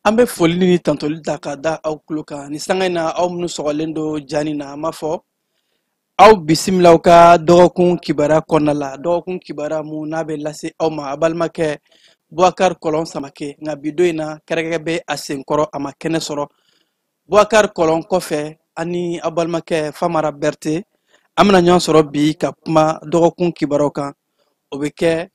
An bɛ foli ni tantoli ta ka da aw tulo kan ni sanga in na, aw minnu sɔgɔlen don jani na, an b'a fɔ aw bisimilaw ka dɔgɔkun kibaruya kɔnɔna la. Dɔgɔkun kibaruya mun n'a bɛ lase aw ma, a balimakɛ Boubacar Kɔlɔn Samake. Nka bi don in na, kɛrɛkɛ bɛ a senkɔrɔ, a ma kɛnɛ sɔrɔ. Boubacar Kɔlɔn kɔfɛ, ani aw balimakɛ Famara Berete, an bɛna ɲɔgɔn sɔrɔ bi ka kuma dɔgɔkun kibaruyaw kan. O bɛ kɛ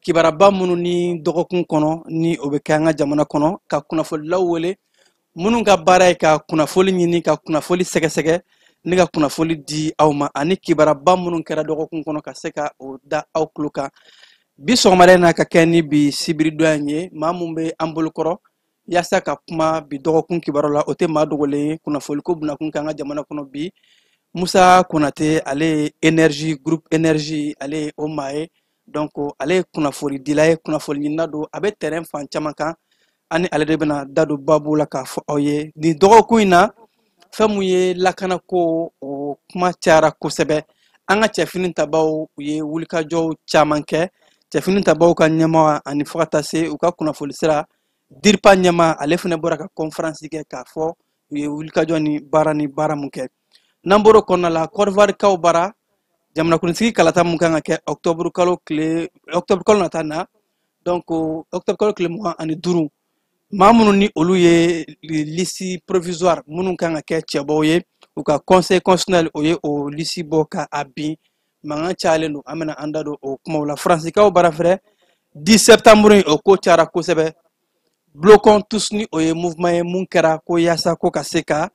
kibaraba minnu ni dɔgɔkun kɔnɔ, ni o bɛ kɛ an ka jamana kɔnɔ, ka kunnafonidilaw wele minnu ka baara ye ka kunnafoli ɲini, ka kunnafoli sɛgɛsɛgɛ ni ka kunnafoli di aw ma, ani kibaraba minnu kɛra dɔgɔkun kɔnɔ ka se ka o da aw tulo kan. Bi sɔgɔmada in na, ka kɛ ni bi sibiridon in ye, maa mun bɛ an bolokɔrɔ yaasa ka kuma bi dɔgɔkun kibaru la, o tɛ maa dogolen ye kunnafoliko bunakun kan an ka jamana kɔnɔ bi. Musa Konate, ale ye énergie groupe énergie, ale ye o maa ye. Donc ale ye kunnafonidila ye, kunnafoni ɲinina don, a bɛ terrain fan caman kan. Ani ale de bɛna da don baabu la k'a fɔ aw ye nin dɔgɔkun in na, fɛn mun ye lakanako, o kuma cayara kosɛbɛ. An ka cɛfini tabaw, u ye wulikajɔw caman kɛ. Cɛfini tabaw ka ɲɛmaa ani fo ka taa se u ka kunnafoni sira DIRPA ɲɛmaa, ale fana bɔra ka conférence kɛ k'a fɔ u ye wulikajɔ ni baara ni baara mun kɛ. N'an bɔr'o kɔnɔna la, Côte d'Ivoire bara jamanakuntigi kalata mun kan ka kɛ octobre kalo tile, octobre kalo nata na, donc octobre kalo tile 25, maa minnu ni olu ye liste provisoire minnu kan ka kɛ cɛbɔw ye, u ka conseil constitutionnel o ye o liste bɔ ka a bin, mankan cayalen don. An bɛna an da don o kumaw la. Faransikaw bara fɛrɛ 10 septembre in, o ko cayara kosɛbɛ. Bloquons tous ni o ye mouvement ye mun kɛra ko yaasa ko ka se ka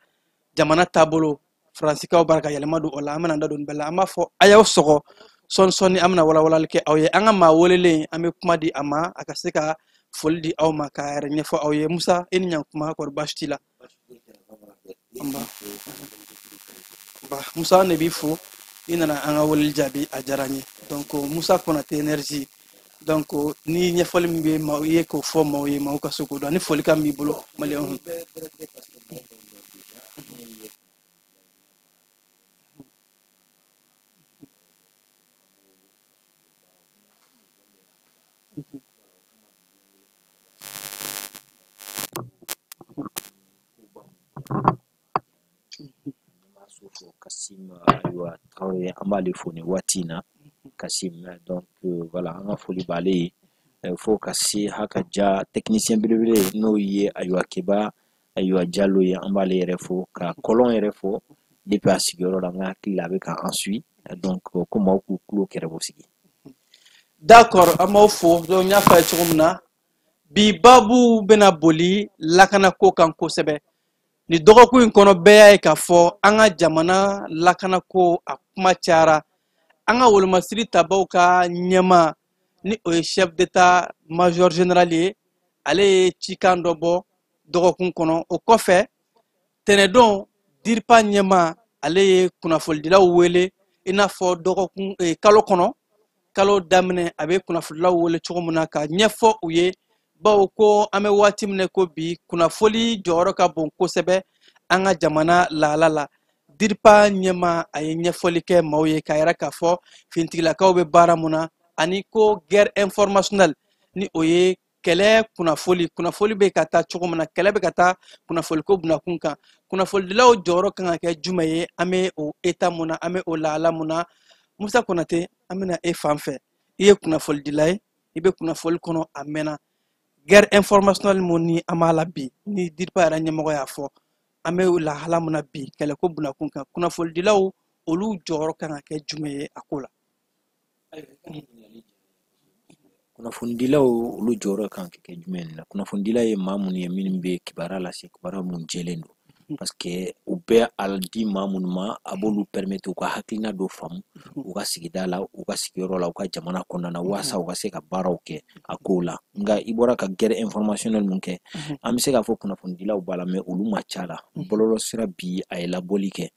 jamana taabolo faransikaw bara ka yɛlɛma don o la. An bɛna an da don nin bɛɛ la. An b'a fɔ a y'aw sɔgɔ sɔɔni sɔɔni, an bɛna walawalali kɛ aw ye. An ka maa welelen, an bɛ kuma di a ma, a ka se ka foli di aw ma, k'a yɛrɛ ɲɛfɔ aw ye. Musa, e ni ɲankuma, kɔri baasi t'i la? Ba Musa, an de b'i fo, i nana an ka weleli jaabi, a diyara n ye. Donc Musa Konate énergie, donc ni ɲɛfɔli min bɛ maaw ye k'o fɔ maaw ye, maaw ka se k'o dɔn, ani folikan b'i bolo maliyɛnw. Kasim, ayiwa Traoré, an b'ale fo nin waati in na. Kasim, donc voilà, an ka foli b'ale ye fo ka se haka ja technicien belebele, n'o ye ayiwa Keba ayiwa Jalo ye, an b'ale yɛrɛ fo ka kɔlɔn yɛrɛ fo depuis a sigiyɔrɔ la. N ka hakili la a bɛ ka an suit, donc ko maaw k'u tulo kɛrɛfɛ sigi. D'accord, an b'aw fo. Donc n y'a fɔ a ye cogo min na, bi baabu bɛna boli lakanako kan kosɛbɛ. Ni dɔgɔkun in kɔnɔ, bɛɛ y'a ye k'a fɔ an ka jamana lakanako a kuma cayara. An ka wolomasiri tabaw ka ɲɛmaa, ni o ye chef d'état major général ye, ale ye cikan dɔ bɔ dɔgɔkun kɔnɔ. O kɔfɛ, tɛnɛdon, DIRPA ɲɛmaa, ale ye kunnafonidilaw wele, i n'a fɔ dɔgɔkun kalo kɔnɔ, kalo daminɛ, a bɛ kunnafonidilaw wele cogo min na ka ɲɛfɔ u ye, bawo ko an bɛ waati min na ko bi, kunnafoli jɔyɔrɔ ka bon kosɛbɛ an ka jamana lahala la. DIRPA ɲɛmaa, a ye ɲɛfɔli kɛ maaw ye k'a yira k'a fɔ finitigilakaw bɛ baara mun na, ani ko guerre informationnelle, ni o ye kɛlɛ kunnafoli, kunnafoli bɛ ka taa cogo min na, kɛlɛ bɛ ka taa kunnafoliko bunakun kan, kunnafonidilaw jɔyɔrɔ kan ka kɛ jumɛn ye, an bɛ o état mun na, an bɛ o lahala mun na. Musa Konate, an bɛna e fan fɛ. I ye kunnafonidila ye, i bɛ kunnafoli kɔnɔ a mɛnna. Guerre informationnelle mun ni an b'a la bi, ni DIRPA yɛrɛ ɲɛmɔgɔ y'a fɔ, an bɛ lahala mun na bi kɛlɛko bunakun kan, kunnafonidilaw olu jɔyɔrɔ kan ka kɛ jumɛn ye a ko la? Kunnafonidilaw olu jɔyɔrɔ kan ka kɛ jumɛn na? Kunnafonidila ye maa minnu ye minnu bɛ kibaruya lase, kibaruya mun jɛlen don, parce que u bɛ a di maa minnu ma, a b'olu permettre u ka hakilina dɔ faamu u ka sigida la, u ka sigiyɔrɔ la, u ka jamana kɔnɔna na, walasa u ka se ka baaraw kɛ a kow la. Nka i bɔra ka guerre informationnelle mun kɛ, an bɛ se k'a fɔ kunnafonidilaw b'a la, mais olu ma ca la. Bɔlɔlɔsira bi a ye labɔli kɛ.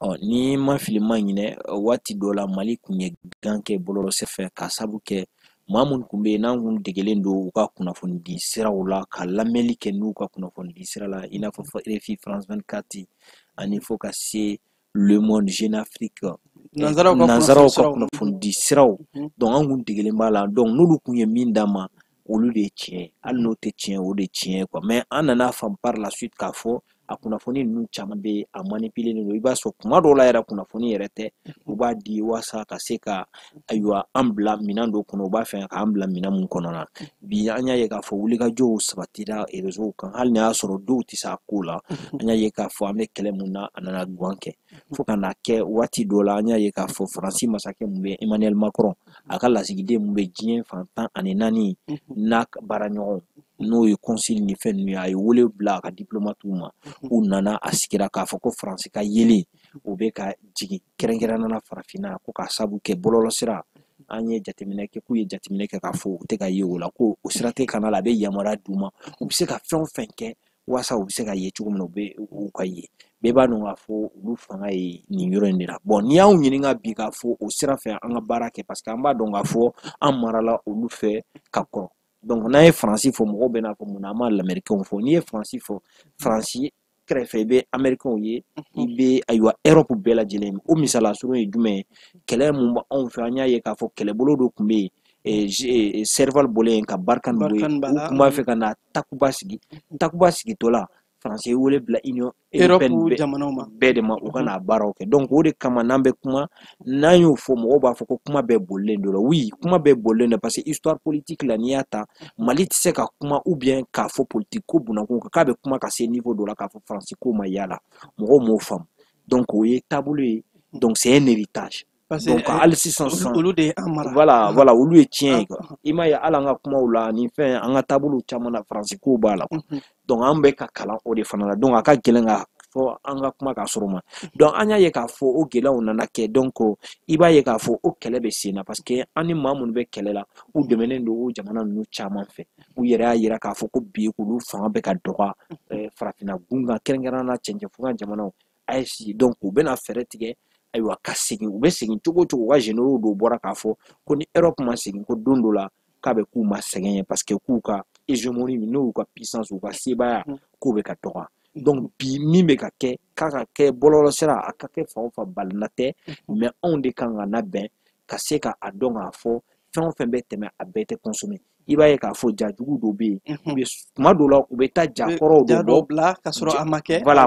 Ɔ ni ma fili ma ɲinɛ, waati dɔ la Mali kun ye gan kɛ bɔlɔlɔsira fɛ, k'a sabu kɛ maa minnu kun bɛ yen n'an kun degelen don u ka kunnafoni siraw la, ka lamɛnli kɛ n'u ka kunnafoni sira la, i n'a fɔ RFI, France 24, ani fo ka se Le Monde, Jeune Afrique, nanzaraw ka kunnafoni di siraw. Donc an kun degelen b'a la. Donc n'olu kun ye min d'an ma, Olu de ye tiɲɛ ye, hali n'o tɛ tiɲɛ, o de ye tiɲɛ ye quoi. Mais an nana faamu par la suite k'a fɔ a kunnafoni ninnu caman bɛ yen, a manipuler don. I b'a sɔrɔ kuma dɔw la yɛrɛ, kunnafoni yɛrɛ tɛ, u b'a di walasa ka se ka, ayiwa, an bila minɛn dɔ kɔnɔ, u b'a fɛ k'an bila minɛn mun kɔnɔ na. Bi an y'a ye k'a fɔ wulikajɔw sabatira réseau kan, hali n'a y'a sɔrɔ dɔw tɛ se a ko la. An y'a ye k'a fɔ an bɛ kɛlɛ mun na, a nana guwan kɛ fo ka na kɛ waati dɔ la. An y'a ye k'a fɔ Faransi masakɛ mun bɛ, Emmanuel Macron, a ka lasigiden mun bɛ diɲɛ fan 14 n'a baaraɲɔgɔnw, n'o ye consul ni fɛn ninnu ye, a ye wele bila a ka diplomatiw ma. U nana, a sigira k'a fɔ ko Faransi ka yelen o bɛ ka jigin, kɛrɛnkɛrɛnnenya la farafinna, ko k'a sabu kɛ bɔlɔlɔsira. An ye jateminɛ kɛ k'u ye jateminɛ kɛ k'a fɔ u tɛ ka ye o la, ko o sira tɛ kana la. A bɛ yamaruya d'u ma, u bɛ se ka fɛn o fɛn kɛ walasa u bɛ se ka ye cogo min na, u bɛ u ka ye. Bɛɛ b'a dɔn k'a fɔ olu fanga ye nin yɔrɔ in de la. Bon, n'i y'anw ɲininka bi k'a fɔ o sira fɛ an ka baara kɛ, parce que an b'a dɔn k'a fɔ an marala olu fɛ ka kɔrɔ. Donc n'an ye Faransi fɔ, mɔgɔw bɛ n'a fɔ mun na an ma lamɛrikɛnw fɔ. N'i ye Faransi fɔ, Faransi kɛrɛfɛ i bɛ Amɛrikɛnw ye, i bɛ, ayiwa, Europe bɛɛ lajɛlen. O misaliya surun ye jumɛn ye? Kɛlɛ mun b'anw fɛ, an y'a ye k'a fɔ kɛlɛbolo dɔ tun bɛ yen, Serval bɔlen ka Barkhane bɔ yen, u tun b'a fɛ ka na Takuba sigi. Takuba sigitɔ la, Faransi ye wele bila Union européenne bɛɛ de ma, u ka n'a baaraw kɛ. Donc o de kama n'an bɛ kuma, n'an y'o fɔ, mɔgɔw b'a fɔ ko kuma bɛɛ bolilen don la. Oui, kuma bɛɛ bolilen don, parce que histoire politique la, n'i y'a ta, Mali tɛ se ka kuma ou bien k'a fɔ politique ko bunakun kan k'a bɛ kuma ka se niveau dɔ la k'a fɔ Faransi ko ma y'a la, mɔgɔw m'o faamu. Donc o ye taabolo ye, donc c'est un héritage. Donc hali sisan sisan olu de ye an mara. Voilà, olu ye tiɲɛ ye quoi. I m'a ye, hali an ka kumaw la ni fɛn, an ka taabolow caman na, Faransi kow b'a la quoi. Donc an bɛ ka kalan o de fana la. Donc a ka gɛlɛn ka fɔ an ka kuma ka sɔrɔ ma. Donc an y'a ye k'a fɔ o gɛlɛyaw nana kɛ. Donc i b'a ye k'a fɔ o kɛlɛ bɛ sen na, parce que an ni maa minnu bɛ kɛlɛ la, u dɛmɛnen don o jamana ninnu caman fɛ. U yɛrɛ y'a yira k'a fɔ ko bi olu fanga bɛ ka dɔgɔya farafinna gun kan, kɛrɛnkɛrɛnnenya la cɛncɛnfugan jamanaw, AES. Donc u bɛna fɛɛrɛ tigɛ, ayiwa, ka segin. U bɛ segin cogo o cogo, u ka généraux dɔw bɔra k'a fɔ ko ni Europe ma segin, ko don dɔ la k'a bɛ k'u ma sɛgɛn ye, parce que k'u ka hégémonie, n'o y'u ka puissance, u ka sebaaya, k'o bɛ ka dɔgɔya. Donc bi min bɛ ka kɛ, k'a ka kɛ bɔlɔlɔsira, a ka kɛ fan o fan, balina tɛ, mais anw de kan ka labɛn ka se ka a dɔn k'a fɔ fɛn o fɛn bɛ tɛmɛ, a bɛɛ tɛ consommer. I b'a ye k'a fɔ jajugu dɔw bɛ yen, u bɛ tuma dɔw la, u bɛ taa ja kɔrɔw dɔ bɔ bila ka sɔrɔ a ma kɛ. Voilà,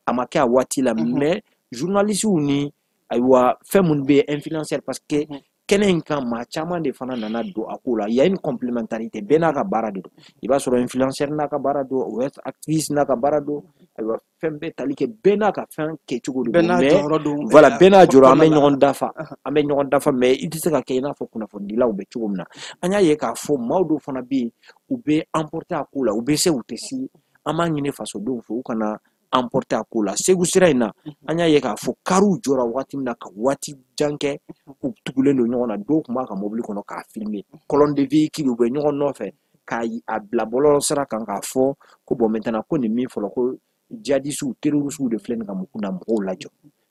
a ma kɛ a waati la. Mais journalistes ni, ayiwa, fɛn minnu bɛ yen, influenceur, parce que kɛnɛ in kan, maa caman de fana nana don a ko la. Il y a une complémentarité, bɛɛ n'a ka baara de don. I b'a sɔrɔ influenceur n'a ka baara don, o activiste n'a ka baara don, ayiwa, fɛn bɛɛ tali kɛ, bɛɛ n'a ka fɛn kɛcogo de don. Mais voilà, bɛɛ n'a jɔyɔrɔ, an bɛ ɲɔgɔn dafa, an bɛ ɲɔgɔn dafa. Mais i tɛ se ka kɛ i n'a fɔ kunnafonidilaw bɛ cogo min na. An y'a ye k'a fɔ maaw dɔw fana bɛ yen, u bɛ emporter a ko la, u bɛ se, u tɛ se. An b'a ɲini fasodenw fɛ, u kana emporter a ko la. Segu sira in na, an y'a ye k'a fɔ kariw jɔra waati min na ka waati jan kɛ, u tugulen don ɲɔgɔn na. Dɔw tun b'a ka mobili kɔnɔ k'a filmer, colonne de véhicule, u bɛ ɲɔgɔn nɔfɛ k'a a bila bɔlɔlɔ sira kan k'a fɔ ko bon, maintenant ko nin min fɔlɔ, ko djihadistes, terroristes de filɛ nin ka na mɔgɔw lajɔ.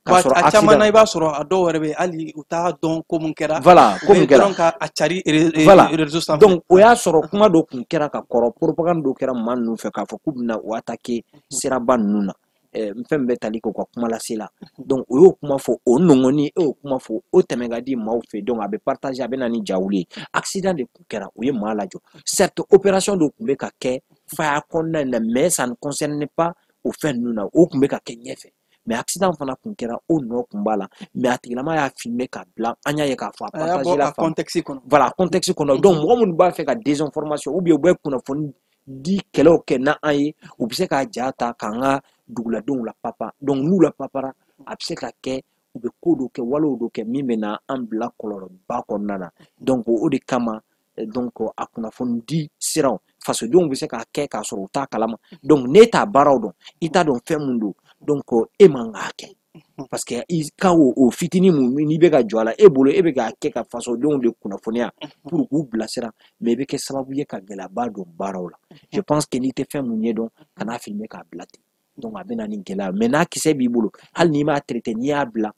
K'a sɔrɔ a caman na, i b'a sɔrɔ a dɔw yɛrɛ bɛ, hali u t'a dɔn ko mun kɛra. Voilà, ko mun kɛra. Dɔrɔn ka a cari réseau sanfɛ. Donc o y'a sɔrɔ kuma dɔ tun kɛra ka kɔrɔ, propagande dɔ kɛra maa ninnu fɛ k'a fɔ k'u bɛna u attaquer siraba ninnu na, fɛn bɛ tali kɛ u ka kuma lase la. Donc o y'o kuma fɔ, o nɔngɔnni, e y'o kuma fɔ, o tɛmɛ ka di maaw fɛ. Donc a bɛ partager, a bɛ na ni jawuli ye. Accident de tun kɛra, u ye maa lajɔ. Certes, opération dɔ tun bɛ ka kɛ faya kɔnɔna in na, mais ça ne concerne pas o fɛn ninnu na, o tun bɛ ka kɛ ɲɛfɛ. Mais accident fana tun kɛra, o nɔ tun b'a la, mais a tigilama y'a filmer k'a bila. An y'a ye k'a fɔ a partager la. Contexte kɔnɔ. Voilà, contexte kɔnɔ. Donc mɔgɔ minnu b'a fɛ ka désinformation ou bien u bɛ kunnafoni di kɛlɛw kɛ n'an ye, u bɛ se k'a ja ta k'an ka duguladenw la papa. Donc n'u la papara, a bɛ se ka kɛ u bɛ ko dɔ kɛ, walew dɔ kɛ min bɛ na an bila kɔlɔlɔba kɔnɔna na. Donc o de kama, donc a kunnafoni di siraw, fasodenw bɛ se k'a kɛ k'a sɔrɔ u t'a kalama. Donc n'e t'a baaraw dɔn, i t'a dɔn fɛn mun don, donc e man k'a kɛ, parce que i ka o fitinin mun n'i bɛ ka jɔ a la, e bolo e bɛ k'a kɛ ka fasodenw de kunnafoniya pour k'u bilasira, mais i bɛ kɛ sababu ye ka gɛlɛyaba don baaraw la. Je pense que n'i tɛ fɛn mun ɲɛdɔn, kan'a filmer k'a bila ten. Donc a bɛ na ni gɛlɛya. Mais n'a kisɛ b'i bolo, hali n'i m'a traité, n'i y'a bila,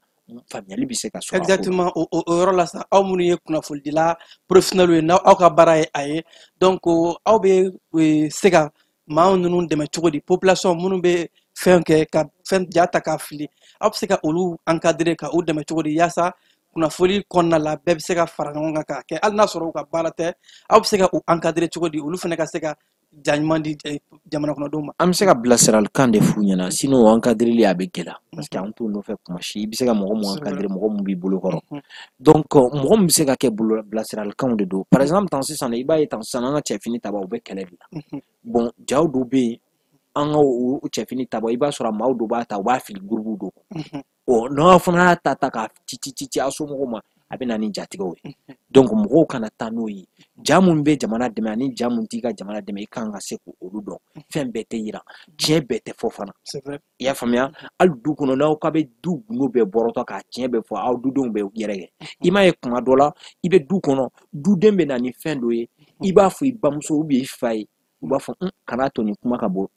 faamuyali bɛ se ka sɔrɔ. Exactement, o yɔrɔ la sa, aw minnu ye kunnafonidila professionnel ye, n'aw ka baara ye a ye, donc aw bɛ se ka maa ninnu dɛmɛ cogo di? Population minnu bɛ fɛn kɛ ka fɛn ja ta k'a fili, aw bɛ se ka olu encadrer ka u dɛmɛ cogo di yaasa Kunnafoni kɔnɔna la, bɛɛ bɛ se ka fara ɲɔgɔn kan k'a kɛ, hali n'a sɔrɔ u ka baara tɛ. Aw bɛ se ka u encadrer cogo di, olu fana ka se ka ja ɲuman di jamana kɔnɔdenw ma? An bɛ se ka bilasiralikan de f'u ɲɛna, sinon o encadreli a bɛ gɛlɛya, parce que an t'u nɔfɛ kuma si. I bɛ se ka mɔgɔ mun encadrer, mɔgɔ mun b'i bolo kɔrɔ. Donc mɔgɔ min bɛ se ka kɛ bolo bilasiralikanw de don. Par exemple, tan sisan, i b'a ye tan sisan, an ka cɛfini tabaw, u bɛ kɛlɛ de la. Bon, jaw dɔw bɛ yen, an ka o cɛfini tabaw, i b'a sɔrɔ maaw dɔw b'a ta, u b'a fili groupe dɔw kɔnɔ. Ɔ, n'aw fana y'a ta ta k'a ci ci ci ci aw somɔgɔw ma, a bɛ na ni jatigɛw ye. Donc mɔgɔw kana taa n'o ye. Ja mun bɛ jamana dɛmɛ ani ja mun t'i ka jamana dɛmɛ, i kan ka se k'olu dɔn. Fɛn bɛɛ tɛ yira, tiɲɛ bɛɛ tɛ fɔ fana. I y'a faamuya? Hali du kɔnɔ, n'aw k'a bɛ du gundo bɛɛ bɔrɔtɔ k'a tiɲɛ bɛɛ fɔ, aw dudenw bɛ yɛrɛkɛ. I m'a ye, kuma dɔ la, i bɛ du kɔnɔ, duden bɛ na ni fɛn dɔ ye, i b'a fɔ i bamuso ou bien i fa ye, u b'a fɔ: "Kana to nin kuma ka bɔ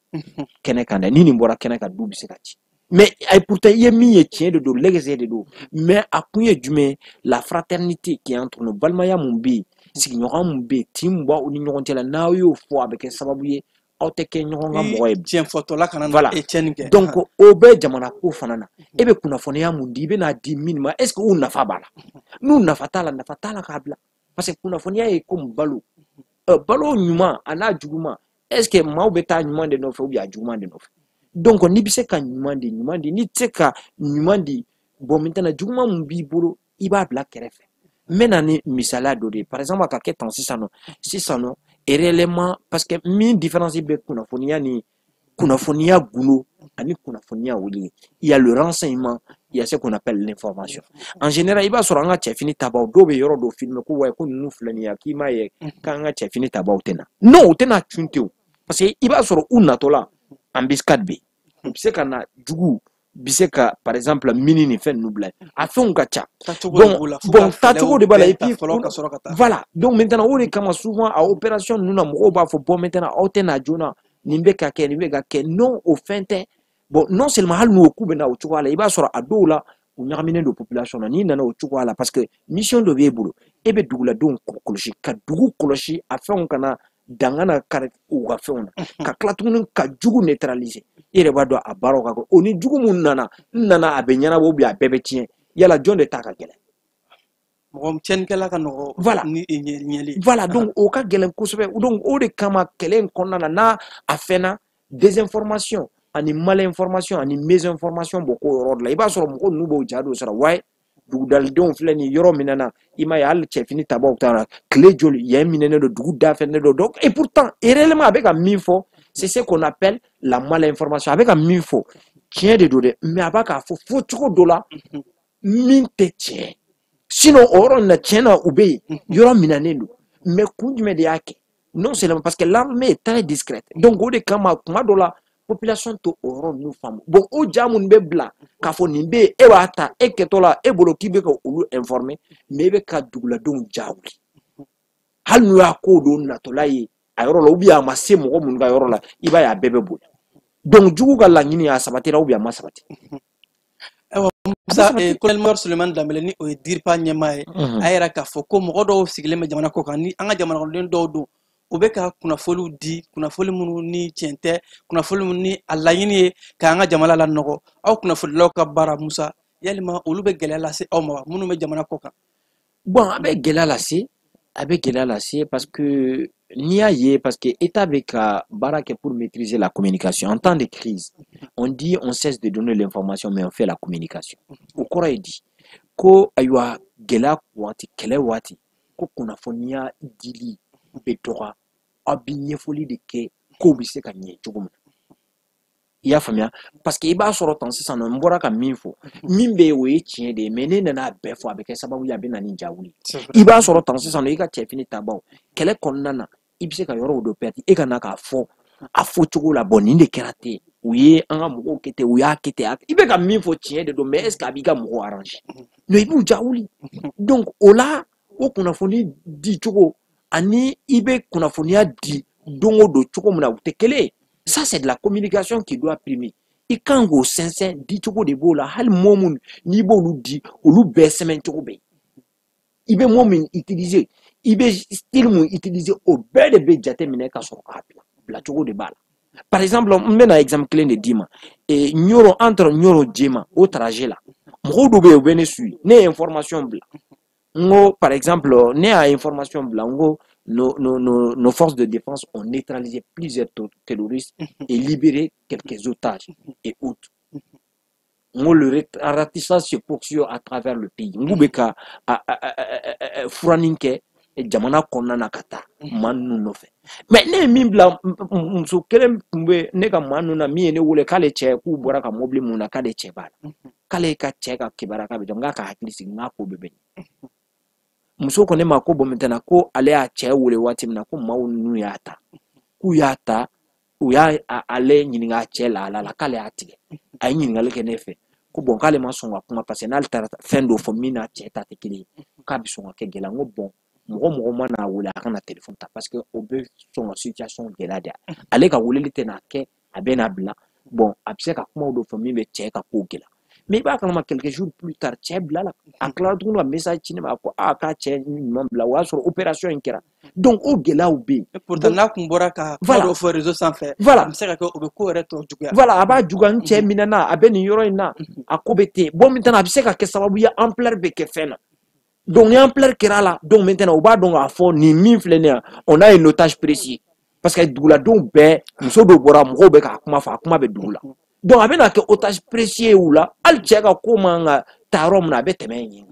kɛnɛ kan dɛ. Ni nin bɔra kɛnɛ kan, du bɛ se ka ci." Mais ayi, pourtant i ye min ye, tiɲɛ de don, lɛgɛsɛ de don. Mais a kun ye jumɛn ye? La fraternité qui est entre nous, balimaya mun bɛ yen, sigiɲɔgɔn mun bɛ yen, tin mun b'aw ni ɲɔgɔn cɛ la, n'aw y'o fɔ, a bɛ kɛ sababu ye aw tɛ kɛ ɲɔgɔn ka mɔgɔ ye. Tiɲɛ fɔtɔla kana Voilà. e tiɲɛni kɛ. Donc o bɛ jamana ko fana na. E bɛ kunnafoniya mun di, i bɛ n'a di min ma, est ce que u nafa b'a la? N'u nafa t'a la, nafa t'a la k'a bila, parce que kunnafoniya ye komi balo. Balo ɲuman a n'a juguman, est ce que maaw bɛ taa ɲuman de nɔfɛ ou bien a juguman de nɔfɛ? Donc n'i bɛ se ka ɲuman di, ɲuman di. N'i tɛ se ka ɲuman di, bon, maintenant juguman mun b'i bolo, i b'a bila kɛrɛfɛ. N bɛ na ni misaliya dɔ de ye. Par exemple, a ka kɛ tan sisan nɔ, sisan nɔ réellement, parce que min différence bɛ kunnafoniya ni kunnafoniya gundo ani kunnafoniya wuli, il y a le renseignement, il y a ce qu'on appelle l'information. En général, i b'a sɔrɔ an ka cɛfini tabaw dɔw bɛ yɔrɔ dɔ filmer ko wa ko ninnu filɛ nin ye, k'i m'a ye k'an ka cɛfini tabaw tɛ na. Non, u tɛna cun ten o, parce que i b'a sɔrɔ u natɔ la, embuscade bɛ yen, u bɛ se ka na, jugu bɛ se ka, par exemple, mini ni fɛn ninnu bila yen, a fɛnw ka ca. Bon, bon, taacogo de b'a la. Et puis fɔlɔ ka sɔrɔ ka taa. Voilà. Donc maintenant, o de kama, souvent a opération ninnu na, mɔgɔw b'a fɔ: "Bon, maintenant aw tɛ na joona, nin bɛ ka kɛ, nin bɛ ka kɛ." Non, o fɛn tɛ. Bon, non seulement hali n'o k'u bɛ na o cogoya la, i b'a sɔrɔ a dɔw la, u ɲagaminen don population na. N'i nana o cogoya la, parce que mission dɔ b'e bolo, e bɛ duguladenw kɔlɔsi, ka dugu kɔlɔsi, a fɛnw kana danga na kari u ka fɛnw na, ka tila tuguni ka jugu neutraliser. I yɛrɛ b'a dɔn a baaraw ka kɛ o ni jugu mun nana n nana, a bɛ ɲɛnabɔ ou bien a bɛɛ bɛ tiɲɛ. Yala jɔn de ta ka gɛlɛn? Mɔgɔ tiɲɛnikɛla ka nɔgɔ. Voilà. Ni ɲɛli. Voilà. Donc o ka gɛlɛn kosɛbɛ. Donc o de kama, kɛlɛ in kɔnɔna na, n'a a fɛnna désinformation ani malinformation ani mésinformation bɔ k'o yɔrɔ de la, i b'a sɔrɔ mɔgɔ ninnu b'o ja dɔ sɔrɔ waye dugudalidenw filɛ nin yɔrɔ min na. I m'a ye, hali cɛfini tabaw taara tile joli, yan minɛnen don, dugu da fɛnɛ don. Donc et pourtant, réellement, a bɛ ka min fɔ, c'est ce qu'on appelle la malinformation. A bɛ ka min fɔ, tiɲɛ de don dɛ, mais a b'a k'a fɔ fɔ cogo dɔ la min tɛ tiɲɛ. Sinon o yɔrɔ in na, tiɲɛ na, u bɛ yen, yɔrɔ minɛnen don. Mais kun jumɛn de y'a kɛ? Non seulement parce que l'armée est très discrète, donc o de kama, kuma dɔ la, population t'o o yɔrɔ ninnu faamu. Bon, o ja minnu bɛ bila k'a fɔ nin bɛ yen, e b'a ta, e kɛtɔ la, e bolo k'i bɛ ka olu informer, mais e bɛ ka duguladenw ja wuli, hali n'u y'a ko dɔ natɔla ye a yɔrɔ la, ou bien a ma se mɔgɔ minnu ka yɔrɔ la, i b'a ye a bɛɛ bɛ bonya. Donc jugu ka laɲini, a sabatira ou bien a ma sabati. Ayiwa Musa, colonel major Sulemani Danbele, ni o ye DIRPA ɲɛmaa ye, a yira k'a fɔ ko mɔgɔ dɔw sigilen bɛ jamana kɔ kan, ni an ka jamana kɔnɔden dɔw don, u bɛ ka kunnafoniw di, kunnafoni minnu ni tiɲɛ tɛ, kunnafoni minnu ni a laɲini ye k'an ka jamana lanɔgɔ. Aw kunnafonidilaw ka baara, Musa, yalima olu bɛ gɛlɛya lase aw ma wa, minnu bɛ jamana kɔ kan? Bon, a bɛ gɛlɛya lase, a bɛ gɛlɛya lase, parce que n'i y'a ye, parce que État bɛ ka baara kɛ pour maîtriser la communication en temps de crise. On dit: on cesse de donner l'information, mais on fait la communication. O kɔrɔ ye di? Ko ayiwa, gɛlɛya waati, kɛlɛ waati, ko kunnafoniya dili bɛ dɔgɔya, aw bɛ ɲɛfɔli de kɛ kow bɛ se ka ɲɛ cogo min na. I y'a faamuya? Parce que i b'a sɔrɔ tan sisan nɔ, n bɔra ka min fɔ, min bɛ yen, o ye tiɲɛ de ye, mais ne nana a bɛɛ fɔ, a bɛ kɛ sababu ye a bɛ na ni jawuli. I b'a sɔrɔ tan sisan nɔ, i ka cɛfini tabaw, kɛlɛ kɔnɔna na, i bɛ se ka yɔrɔw dɔ perdre. E ka na k'a fɔ a fɔ cogo la: "Bon, nin de kɛra ten, u ye an ka mɔgɔw kɛ ten, u y'a kɛ ten." I bɛ ka min fɔ, tiɲɛ de don, mais est ce que a b'i ka mɔgɔw arranger? Non, i b'u jawuli. Donc o la, o kunnafoni di cogo ani i bɛ kunnafoniya di don o don cogo min na, u tɛ kelen ye. Ça, c'est de la communication qui doit primer. I kan k'o sɛnsɛn, di cogo de b'o la. Hali mot mun n'i b'olu di, olu bɛɛ sɛbɛn cogo bɛ yen. I bɛ mot min utiliser, i bɛ style mun utiliser, o bɛɛ de bɛ jate minɛ ka sɔrɔ k'a bila bila cogo de b'a la. Par exemple, n bɛna exemple kelen de d'i ma. Ɲoro, entre Ɲoro Jema, o trajet la, Mɔgɔw dɔw bɛ yen, u bɛ ne suit. Ne ye information bila, n ko par exemple, ne y'a information bila, n ko nos forces de défense ont neutralisé plusieurs terroristes et libéré quelques otages et autres. N ko le ratissage se poursuit à travers le pays. N k'u bɛ ka furanin kɛ jamana kɔnɔna na ka taa maa ninnu nɔfɛ. Mais ne ye min bila, muso kelen tun bɛ ne ka maa ninnu na min ye ne wele k'ale cɛ, k'u bɔra ka mobili mun na, k'ale cɛ b'a la, k'ale ka cɛ ka kibaruya k'a bɛ jɔ. N k'a ka hakili sigi, n k'a ko bɛɛ bɛ ɲɛ. Muso ko ne ma ko bon, maintenant ko ale y'a cɛ wele waati min na, ko maaw ninnu y'a ta, k'u y'a ta, u y'a ale ɲininka a cɛ lahala la, k'ale y'a tigɛ. A ye ɲininkali kɛ ne fɛ ko bon, k'ale ma sɔn ka kuma parce que n'ale taara fɛn dɔ fɔ min n'a cɛ ta tɛ kelen ye, k'a bɛ sɔn ka kɛ gɛlɛya. N ko bon, mɔgɔ mɔgɔ ma n'a wele, a kana téléphone ta parce que o bɛ sɔn ka situation gɛlɛya de. Ale ka weleli tɛ n'a kɛ, a bɛ n'a bila. Bon, a bɛ se ka kumaw dɔ fɔ min bɛ cɛ ka ko gɛlɛya. Mais i b'a kalama, quelques jours plus tard, cɛ bila la, a tilala tuguni ka message ci ne ma ko aa, k'a cɛ ɲuman bila, o y'a sɔrɔ opération in kɛra. Donc o gɛlɛyaw bɛ yen. Pourtant n'a kun bɔra ka kuma dɔw fɔ réseau sanfɛ, voilà, a bɛ se ka kɛ o bɛ ko yɛrɛ tɔ juguya. Voilà, a b'a juguya. N cɛ minɛna, a bɛ nin yɔrɔ in na, a ko bɛ ten. Bon, maintenant a bɛ se ka kɛ sababu ye, ampleur bɛ kɛ fɛn na. Donc ni ampleur kɛra a la, donc maintenant u b'a dɔn k'a fɔ nin min filɛ nin ye, on a un otage précis, parce que duguladenw bɛɛ, muso dɔw bɔra, mɔgɔw bɛ k'a kuma fɔ, a kuma bɛ dugu la. Donc a bɛna kɛ otage précis ye u la. Hali cɛ ka ko man ka taa yɔrɔ min na, a bɛ tɛmɛ yen.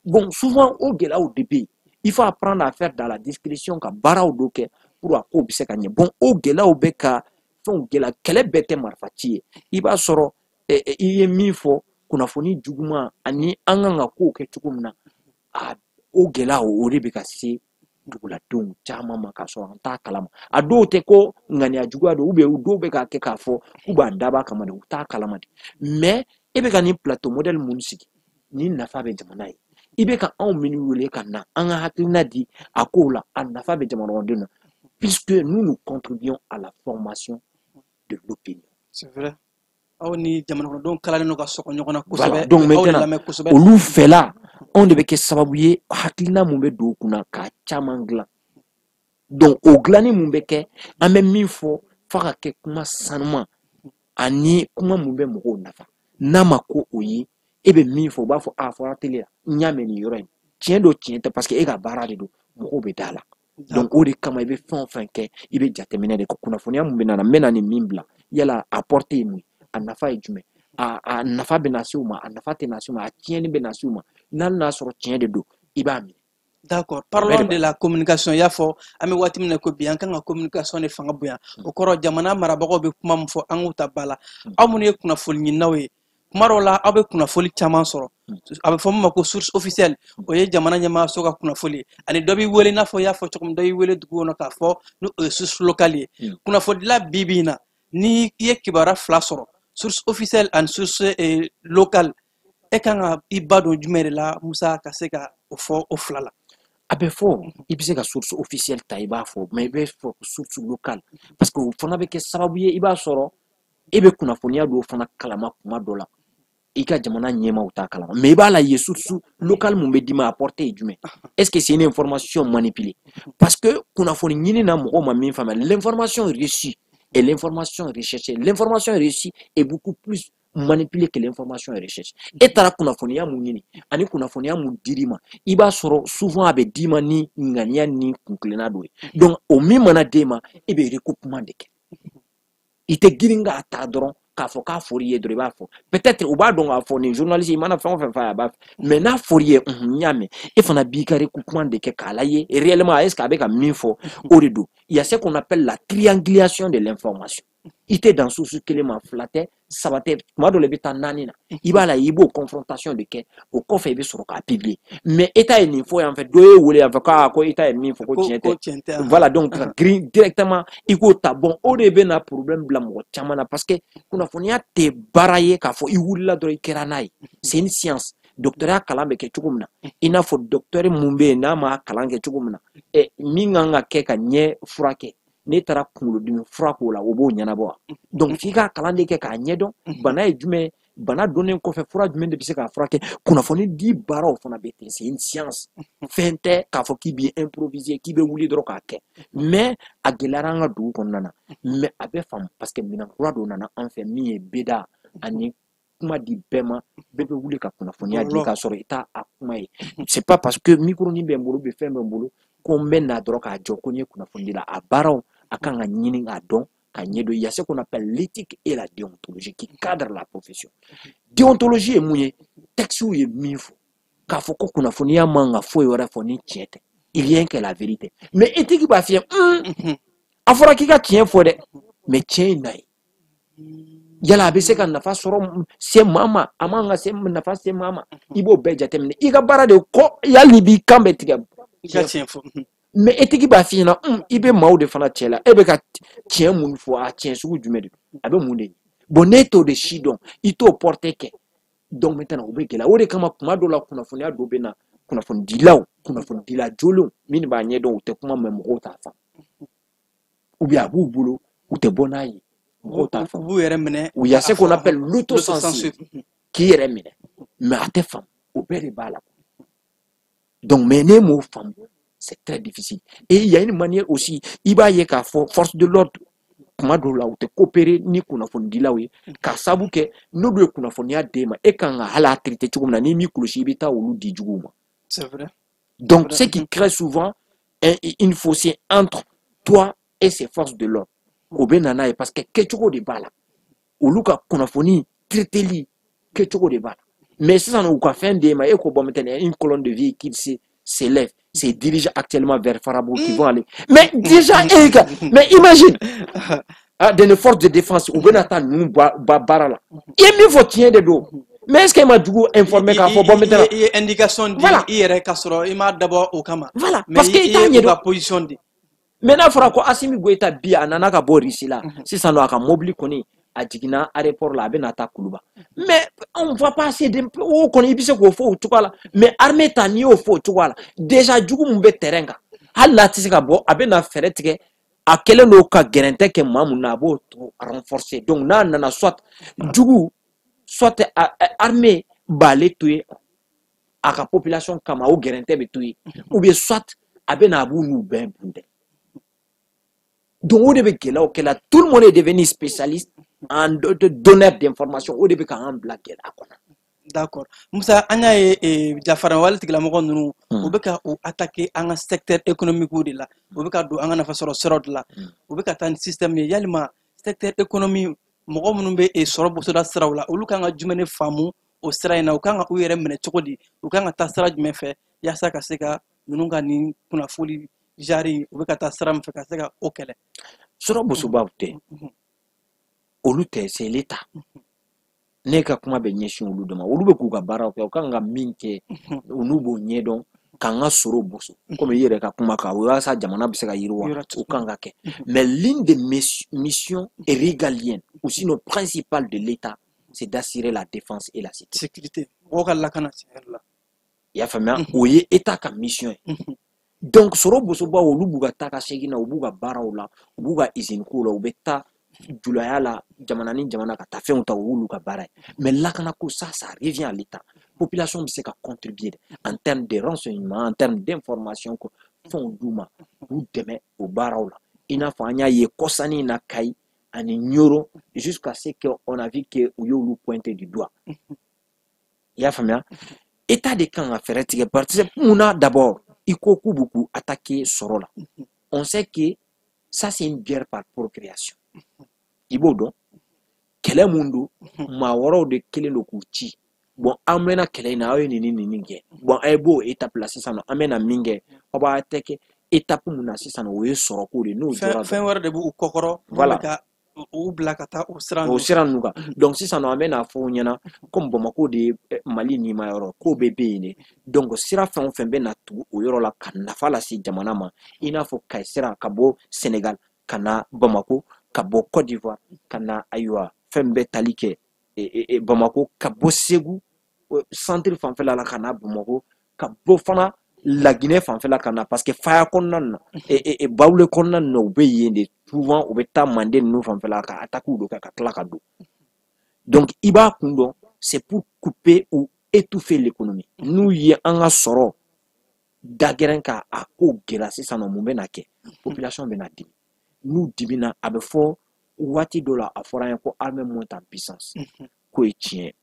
Bon, souvent o gɛlɛyaw de bɛ yen. Il faut apprendre à faire dans la discrétion, ka baaraw dɔ kɛ pour a kow bɛ se ka ɲɛ. Bon, o gɛlɛyaw bɛ ka fɛnw gɛlɛya. Kɛlɛ bɛɛ tɛ marifa ci ye. I b'a sɔrɔ i ye min fɔ, kunnafoni juguman ani an kan ka kow kɛ cogo min na, a o gɛlɛya o de bɛ ka se duguladenw caman ma k'a sɔrɔ an t'a kalama. A dɔw tɛ ko ŋaniya juguya don, ou bien dɔw bɛ k'a kɛ k'a fɔ k'u b'a dab'a kama de, u t'a kalama de. Mais e bɛ ka nin plateau modèle mun sigi, nin nafa bɛ jamana ye. I bɛ ka anw minnu wele ka na an ka hakilina di a kow la, a nafa bɛ jamanadenw na, puisque nous, nous contribuons à la formation de l'opinion. C'est vrai, aw ni jamana kɔnɔdenw kalalen don ka sɔgɔ ɲɔgɔn na kosɛbɛ. Donc maintenant, olu fɛla, anw de bɛ kɛ sababu ye, hakilina mun bɛ don u kunna k'a caman dilan. Donc o dilanni mun bɛ kɛ, an bɛ min fɔ, f'a ka kɛ kuma sanuman ani kuma mun bɛ mɔgɔw nafa. N'a ma ko o ye, e bɛ min fɔ, u b'a fɔ a fɔra télé la, n y'a mɛn nin yɔrɔ in, tiɲɛ don, tiɲɛ tɛ, parce que e ka baara de don, mɔgɔw bɛ da la. Donc o de kama, i bɛ fɛn o fɛn kɛ, i bɛ jateminɛ de kɛ. Kunnafoniya mun bɛ na, n bɛ na nin min bila, yala a portée ye mun ye, a nafa ye jumɛn, a nafa bɛ na se u ma, a nafa tɛ na se u ma, a tiɲɛni bɛ na se u ma? N'hali n'a sɔrɔ tiɲɛ de don, i b'a minɛ. D'accord. Parlons de la communication. I y'a fɔ, an bɛ waati min na ko bi, an kan ka communication de fanga bonya. O kɔrɔ, jamana marabagaw bɛ kuma min fɔ, an k'u ta ba la. Aw minnu ye kunnafoni ɲininaw ye, kuma dɔw la aw bɛ kunnafoni caman sɔrɔ. A bɛ fɔ min ma ko source officielle, o ye jamana ɲɛmaayaso ka kunnafoni ye. Ani dɔ b'i wele, i n'a fɔ i y'a fɔ cogo min, dɔ y'i wele dugu kɔnɔ k'a fɔ ni o ye source locale ye. Kunnafonidila bi bi in na, ni i ye kibaruya fila sɔrɔ, source officielle ani source locale, e kan ka i ba don jumɛn de la, Musa, ka se ka o fɔ o fila la? A bɛ fɔ, i bɛ se ka source officielle ta, i b'a fɔ, mais i bɛ fɔ source locale, parce que o fana bɛ kɛ sababu ye, i b'a sɔrɔ e bɛ kunnafoniya dɔw fana kalama kuma dɔ la, i ka jamana ɲɛmaaw t'a kalama. Mais i b'a la ye, source locale mun bɛ d'i ma, a portée ye jumɛn? Est-ce que c'est une information manipulée? Parce que kunnafoni ɲini na, mɔgɔw ma min faamuya, l'information reçue et l'information recherchée, l'information reçue est beaucoup plus manipulée que l'information recherchée. E taara kunnafoniya mun ɲini ani kunnafoniya mun dir'i ma, i b'a sɔrɔ souvent a bɛ d'i ma ni ŋaniya ni kunkilenna dɔ ye. Donc o min mana d'e ma, e bɛ recoupement de kɛ. I tɛ girin k'a ta dɔrɔn k'a fɔ k'a fɔr'i ye dɔrɔn, i b'a fɔ. Peut-être u b'a dɔn k'a fɔ nin journaliste, i mana fɛn o fɛn f'a ye, a b'a fɔ. Mais n'a fɔr'i ye, n y'a mɛn, e fana b'i ka recoupement de kɛ k'a lajɛ réellement est-ce que a bɛ ka min fɔ, o de don. Il y a ce qu'on appelle la triangulation de l'information. I tɛ dan source kelen ma, fila tɛ, saba tɛ, tuma dɔ la i bɛ taa naani na. I b'a la, i b'o confrontation de kɛ, o kɔfɛ i bɛ sɔrɔ k'a publier. Mais État ye nin fɔ yan fɛ, dɔ ye wele yan fɛ ko État ye min fɔ, ko tiɲɛ tɛ. Voilà, donc ka girin directement i k'o ta. Bon, o de bɛ na problème bila mɔgɔ caman na, parce que kunnafoniya tɛ baara ye k'a fɔ i wulila dɔrɔn i kɛra n'a ye. C'est une science. Docteur kalan bɛ kɛ cogo min na, i n'a fɔ docteur mun bɛ yen n'a ma kalan kɛ cogo min na, min kan ka kɛ ka ɲɛ furakɛ, n'e taara kunkolodimi fura k'o la, o b'o ɲɛnabɔ wa? Donc f'i ka kalan de kɛ k'a ɲɛdɔn bana ye jumɛn, bana dɔnnen kɔfɛ, fura jumɛn de bɛ se k'a furakɛ. Kunnafoni di baaraw fana bɛ ten, c'est une science. Fɛn tɛ k'a fɔ k'i b'i improviser, k'i bɛ wuli dɔrɔn k'a kɛ. Mais a gɛlɛyara an ka dugu kɔnɔna na, mais a bɛ faamu, parce que minɛn kura dɔ nana an fɛ min ye BDA ani kuma di bɛɛ ma, bɛɛ bɛ wuli ka kunnafoniya di k'a sɔrɔ i t'a a kuma ye. C'est pas parce que micro ni bɛ n bolo, bɛ fɛn bɛ n bolo, ko n bɛ na dɔrɔn k'a jɔ ko n ye kunnafoni di la. A baaraw a kan ka ɲini k'a dɔn ka ɲɛdɔn. Il y a ce qu'on appelle l'éthique et la déontologie qui cadre la profession. Déontologie ye mun ye? Texte ye min fɔ k'a fɔ ko kunnafoniya man ka foyi wɛrɛ fɔ ni tiɲɛ tɛ, rien que la vérité. Mais éthique b'a f'i ye, a fɔra k'i ka tiɲɛ fɔ dɛ, mais tiɲɛ ye na ye, yala a bɛ se ka nafa sɔrɔ se maa ma, a man ka se nafa se maa ma, i b'o bɛɛ jateminɛ. I ka baara de kɔ, hali n'i b'i kan bɛɛ tigɛ, i ka tiɲɛ fɔ. Mais éthique b'a f'i ɲɛna, i bɛ maaw de fana cɛ la, e bɛ ka tiɲɛ mun fɔ, a tiɲɛ sugu jumɛn de don, a bɛ mun de ɲɛ? Bon, n'e t'o de si dɔn, i t'o porter kɛ, donc maintenant o bɛ gɛlɛya. O de kama kuma dɔw la kunnafoniya dɔ bɛ na, kunnafonidilaw, kunnafonidila jolenw minnu b'a ɲɛdɔn, u tɛ kuma mɛn, mɔgɔw t'a faamu, ou bien a b'u bolo, u tɛ bɔ n'a ye, mɔgɔw t'a faamu. U b'u yɛrɛ minɛ. Il y a ce qu'on appelle l'autocensure, k'i yɛrɛ minɛ, mais a tɛ faamu, o bɛɛ de b'a la. Donc mais n'e m'o faamu, c'est très difficile. Et il y a une manière aussi, i b'a ye k'a fɔ force de l'ordre kuma dɔw la u tɛ coopérer ni kunnafonidilaw ye, k'a sabu kɛ n'olu ye kunnafoniya d'e ma, e kan ka hali a traiter cogo min na, n'i m'i kɔlɔsi, i bɛ taa olu di juguw ma. C'est vrai. Donc ce qui crée souvent une fossé entre toi et ces forces de l'ordre, o bɛ na n'a ye, parce que kɛcogo de b'a la, olu ka kunnafoni traiteli kɛcogo de b'a la. Mais sisan u ka fɛn d'e ma, e ko bon, maintenant une colonne de véhicules s'élève, se dirige actuellement vers Farabougou, qui vont aller. Mais déjà, mais imagine, ah, des forces de défense, u bɛna taa ninnu ba baara la. I ye min fɔ tiɲɛ de don. Mais est-ce que e ma jugu informé k'a fɔ bon, maintenant I ye indication di i yɛrɛ ka sɔrɔ i m'a dabɔ o kama. Voilà, parce que i t'a ɲɛdɔn. Ka position di. Mais n'a fɔra ko Assimi Goïta bi a nana ka bɔ Russie la, sisan nɔ a ka mobili kɔni a jiginna aéroport la, a bɛna taa Kuluba. Mais on va pas assez de o kɔni, i bɛ se k'o fɔ o cogoya la. Mais armée ta, n'i y'o fɔ o cogoya la, déjà jugu mun bɛ terrain kan, hali n'a tɛ se ka bɔ, a bɛna fɛɛrɛ tigɛ, a kɛlen don ka gɛrɛntɛ kɛ maa mun na, a b'o to renforcer. Donc n'a nana, soit jugu, soit armée b'ale to yen a ka population kama, o gɛrɛntɛ bɛ to yen, ou bien soit a bɛna a b'u n'u bɛɛ bunte. Donc o de bɛ gɛlɛyaw kɛ la. Tout le monde est devenu spécialiste en donneur d'information, o de bɛ k'an bila gɛlɛya kɔnɔ. D'accord. Musa, an y'a ye jafara wale tigilamɔgɔ ninnu, u bɛ ka u attaquer an ka secteur économique de la, u bɛ ka don an ka nafasɔrɔ siraw de la, u bɛ ka taa ni système ye. Yalima secteur économie mɔgɔ minnu bɛ sɔrɔ bosoda siraw la, olu kan ka jumɛn de faamu o sira in na? U kan ka u yɛrɛ minɛ cogo di? U kan ka taa sira jumɛn fɛ yaasa ka se ka ninnu ka nin kunnafoni jari, u bɛ ka taa sira min fɛ, ka se ka o kɛlɛ? Sɔrɔ bosobaw tɛ, olu tɛ, c'est l'État. Ne ka kuma bɛ ɲɛsin olu de ma. Olu bɛ k'u ka baaraw kɛ, u kan ka min kɛ, n'u b'o ɲɛdɔn k'an ka sɔrɔ boso, komi i yɛrɛ ka kuma kan, o walasa jamana bɛ se ka yiriwa, o kan ka kɛ. Mais l'une des missions régaliennes ou sinon principale de l'État, c'est d'assurer la défense et la sécurité. Mɔgɔw ka lakana tiɲɛ yɛrɛ la. I y'a faamuya, o ye État ka mission ye. Donc sɔrɔ bosobaw, olu b'u ka taa ka segin na, u b'u ka baaraw la, u b'u ka usine kow la, u bɛ taa julaya la jamana ni jamana ka taa fɛnw ta, o y'olu ka baara ye. Mais lakanako, ça revient à l'État. Population bɛ se ka contribuer en termes de renseignement, en termes d'information, ko fɛnw d'u ma k'u dɛmɛ o baaraw la. I n'a fɔ an y'a ye kɔsanni in na Kayi ani Ɲoro, jusqu'à ce que on a vu que u y'olu pointer du doigt. I y'a faamuya, État de kan ka fɛɛrɛ tigɛ, parce que mun na? D'abord, i ko k'u b'u k'u attaquer sɔrɔ la, on sait que ça, c'est une guerre par procuration. I b'o dɔn, kɛlɛ mun don, maa wɛrɛw de kɛlen don k'u ci. Bon, an mɛnna kɛlɛ in na, aw ye nin ni nin nin kɛ. Bon, a ye b'o étape la sisan nɔ, an bɛna min kɛ, aw b'a attaquer étape mun na sisan nɔ, o ye sɔrɔko de ye, n'o jɔra. Fɛn wɛrɛ de b'u kɔkɔrɔ. Voilà. Ka u bila ka taa o sira. O sira ninnu kan. Donc sisan nɔ, an bɛna fɔ u ɲɛna komi Bamakɔ de ye Mali nima yɔrɔ k'o bɛ bɛ yen de. Donc sira fɛn o fɛn bɛ na tugu o yɔrɔ la ka nafa lase jamana ma, i n'a fɔ Kayi sira ka bɔ Sénégal ka na Bamako, ka bɔ Côte d'Ivoire ka na, ayiwa, fɛn bɛɛ tali kɛ Bamako, ka bɔ Segu centre fanfɛla la ka na Bamako, ka bɔ fana Laginɛ fanfɛla ka na, parce que Faya kɔnɔna na, Bawule kɔnɔna na, u bɛ yen de souvent, u bɛ taa Manden ninnu fanfɛla ka attaque dɔ kɛ ka tila ka don. Donc i b'a kun dɔn, c'est pour couper ou étouffer l'économie. N'u ye an ka sɔrɔ dagɛrɛn ka a ko gɛlɛya sisan nɔ, mun bɛ na kɛ? Population bɛ na dimi. N'u dimina, a bɛ fɔ waati dɔ la, a fɔra an ye ko armée monte en puissance. k'o ye tiɲɛ ye.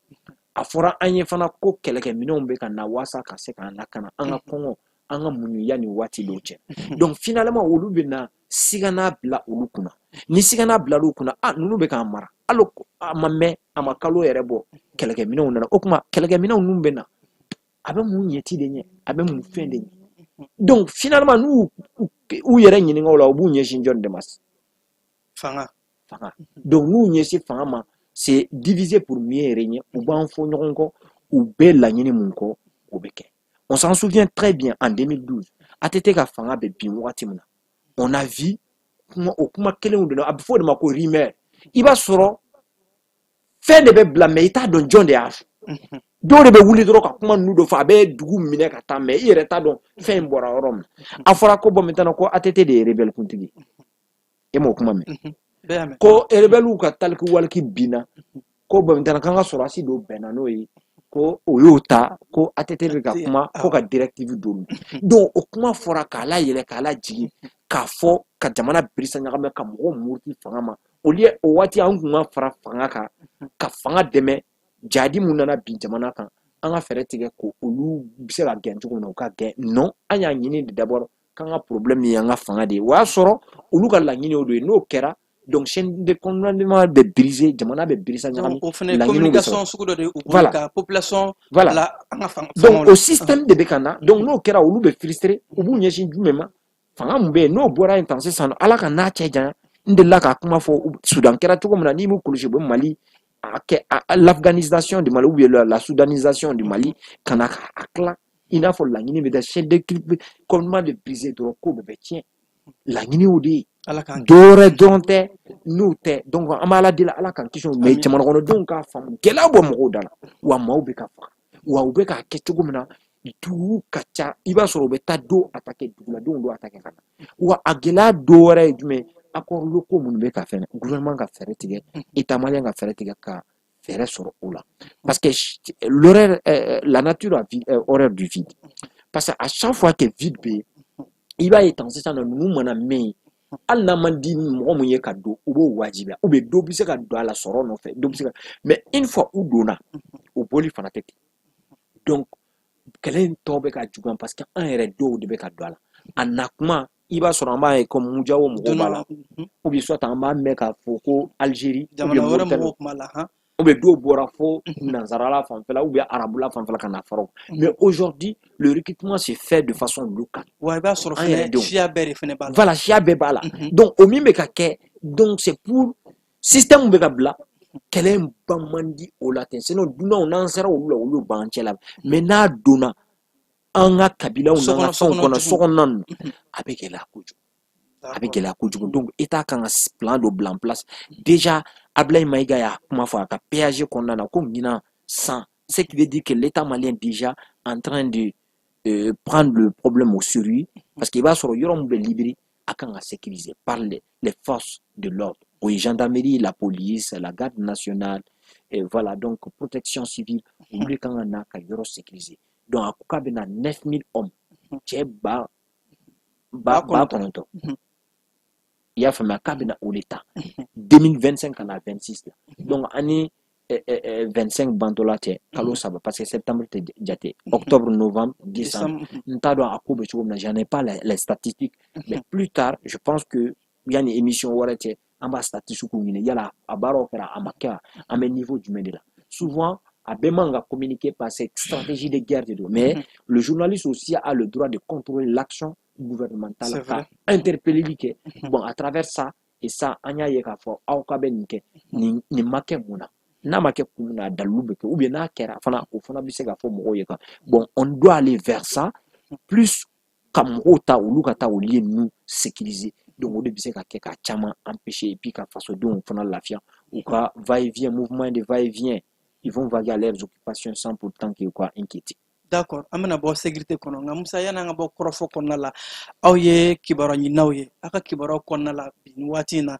A fɔra an ye fana ko kɛlɛkɛminɛnw bɛ ka na walasa ka se k'an lakana, an ka kɔngɔ, an ka muɲu yanni waati dɔw cɛ. Donc finalement olu bɛ na sigana bila olu kunna. Ni sigana bila olu kunna, ah, ninnu bɛ k'an mara. Hali a ma mɛn, a ma kalo yɛrɛ bɔ, kɛlɛkɛminɛnw nana. O tuma kɛlɛkɛminɛnw ninnu bɛ na, a bɛ mun ɲɛti de ɲɛ, a bɛ mun fɛn de ɲɛ. Donc finalement n'u u yɛrɛ ɲininka o la, u b'u ɲɛsin jɔn de ma? Fanga. Fanga. Donc n'u ɲɛsin fanga ma, c'est diviser pour mieux régner. U b'an fɔ ɲɔgɔn kɔ, u bɛ laɲini mun kɔ, o bɛ kɛ. On s'en souvient très bien en 2012, ATT ka fanga bɛ bin wagati min na, on a vu kuma o kuma kelenw de la. A bɛ fɔ o de ma ko rumeur. I b'a sɔrɔ fɛn de bɛ bila, mais i t'a dɔn jɔn de y'a fɔ. Dɔw de bɛ wuli dɔrɔn ka kuma ninnu dɔ fɔ, a bɛ dugu minɛ ka taa, mais i yɛrɛ t'a dɔn fɛn in bɔra yɔrɔ min. A fɔra ko bon, maintenant ko ATT de ye rebelle kuntigi. E m'o kuma mɛn? Ko rebelle ka taliki waliki binna, ko bon, maintenant k'an ka sɔrɔdasi dɔw bɛnna n'o ye, ko o y'o ta, ko ATT bɛ ka kuma ko ka directive d'olu. Donc o kuma fɔra k'a layɛlɛ, k'a lajigin, k'a fɔ ka jamana birisa ɲagami, ka mɔgɔw muruti fanga ma. Au lieu o waati an kun ka fara fanga kan, ka fanga dɛmɛ, jadi mun nana bin jamana kan, an ka fɛɛrɛ tigɛ ko olu bɛ se ka gɛn cogo min na, u ka gɛn. Non, an y'a ɲini de d'abord k'an ka problème ye an ka fanga de ye. O y'a sɔrɔ olu ka laɲini o de ye. N'o kɛra, donc chaîne de commandement bɛ briser, jamana bɛ birisa ɲagami. O fana communication sugu dɔ de ye u bolo ka population voilà la an ka fanga. Donc o système de bɛ ka na. Donc n'o kɛra, olu bɛ frustré, u b'u ɲɛsin jumɛn ma? Fanga mun bɛ yen n'o bɔra yen tan sisan, Ala ka n'a cɛ janya. N delila k'a kuma fɔ, Soudan kɛra cogo min na, n'i m'u kɔlɔsi, u bɛ Mali a kɛ l'afghanisation du Mali ou bien la soudanisation du Mali, ka na k'a tila. I n'a fɔ laɲini bɛ taa chaîne de commandement de briser dɔrɔn, ko bɛɛ bɛ tiɲɛ. Laɲini o de ye, dɔwɛrɛ dɔrɔn tɛ n'o tɛ. Donc an b'a Ala deli, Ala k'an kisi o. Mais jamana kɔnɔdenw k'a faamu, gɛlɛya bɔ mɔgɔw da la, wa maaw bɛ ka faga, wa u bɛ k'a kɛ cogo min na, dugu ka ca, i b'a sɔrɔ u bɛ taa dɔw attaquer, duguladenw dɔw attaquer ka na. Wa a gɛlɛya dɔ wɛrɛ ye jumɛn ye? Accords locaux minnu bɛ ka fɛnɛ, gouvernement ka fɛɛrɛ tigɛ, état malien ka fɛɛrɛ tigɛ ka fɛɛrɛ sɔrɔ o la, parce que l'horreur, la nature a horreur du vide. Parce que à chaque fois que vide bɛ yen, i b'a ye tan sisan nɔ, ninnu mana mɛn yen, hali n'a man di mɔgɔ mun ye ka don, u b'o wajibiya, ou bien dɔ bɛ se ka don a la sɔrɔ nɔfɛ, dɔ bɛ se ka. Mais une fois u donna, o bɔli fana tɛ ten. Donc kɛlɛ in tɔ bɛ ka juguya, parce que an yɛrɛ dɔw de bɛ ka don a la. A na kuma, i b'a sɔrɔ an b'a ye comme Mujawo mɔgɔw b'a la, ou bien soit an b'a mɛn k'a fɔ ko Algérie, ou bien Mauritanie mɔgɔw b'a la, ou bien dɔw bɔra fo nansarala fanfɛla ou bien arabula fanfɛla ka na fara o. Mais aujourd'hui le recrutement se fait de façon locale. Wa i b'a sɔrɔ fɛnɛ siya bɛɛ de fɛnɛ b'a la. Voilà, siya bɛɛ b'a la. Donc o min bɛ ka kɛ, donc c'est pour système bɛ ka bila, kɛlɛ in ban man di o la ten. Sinon dunanw, n'an sera olu la, olu b'an cɛ la. Mais n'a donna an ka kabilaw n'an ka fɛnw kɔnɔ, sokɔnɔna ninnu, a bɛ gɛlɛya kojugu, a bɛ gɛlɛya kojugu. Donc état kan ka plan dɔ bila en place. Déjà Ablaye Maïga y'a kuma fɔ a ka PAG kɔnɔna na ko ɲinan san, ce qui veut dire que l'état malien déjà en train de prendre le problème au sérieux, parce que i b'a sɔrɔ yɔrɔ min bɛ libéré, a kan ka sécuriser par les forces de l'ordre, o ye gendarmerie, la police, la garde nationale et voilà, donc protection civile, olu de kan ka na ka yɔrɔ sécuriser. Donc a ko k'a bɛ na 9000 hommes, cɛ ba 9,000, i y'a faamuya, k'a bɛna o de ta 2025 ka na 26 la. Donc ani 25 bantɔla cɛ kalo 3, parce que septembre tɛ jate, octobre, novembre, décembre, n t'a dɔn a ko bɛ cogo min na, j'en ai pas les statistiques, mais plus tard je pense que yanni émission wɛrɛ cɛ, an b'a statistiques ɲini, yala a baaraw kɛra, a ma kɛ, an bɛ niveau jumɛn de la. Souvent a bɛɛ man ka communiquer parce que stratégie de guerre de don, mais le journaliste aussi a le droit de contrôler l'action gouvernementale, ka interpeller kɛ. Bon, à travers ça et ça, an y'a ye k'a fɔ aw ka bɛ nin kɛ, nin ma kɛ mun na, n'a ma kɛ kun min na, a dalilu bɛ kɛ, ou bien n'a kɛra fana, o fana bɛ se ka fɔ mɔgɔw ye kan. Bon, on doit aller vers ça plus, ka mɔgɔw ta, olu ka taa o lieu ninnu sécuriser. Donc o de bɛ se ka kɛ ka caman empêcher et puis ka fasodenw fana lafiya, u ka va-et-vient, mouvement de va-et-vient, ils vont vaquer à leurs occupations sans pourtant qu'il y ait quoi inquiéter. D'accord, an bɛna bɔ sécurité kɔnɔ, nka Musa, yanni an ka bɔ kɔrɔfɔ kɔnɔna la, aw ye kibaruya ɲininaw ye, aw ka kibaruyaw kɔnɔna la bi nin waati in na,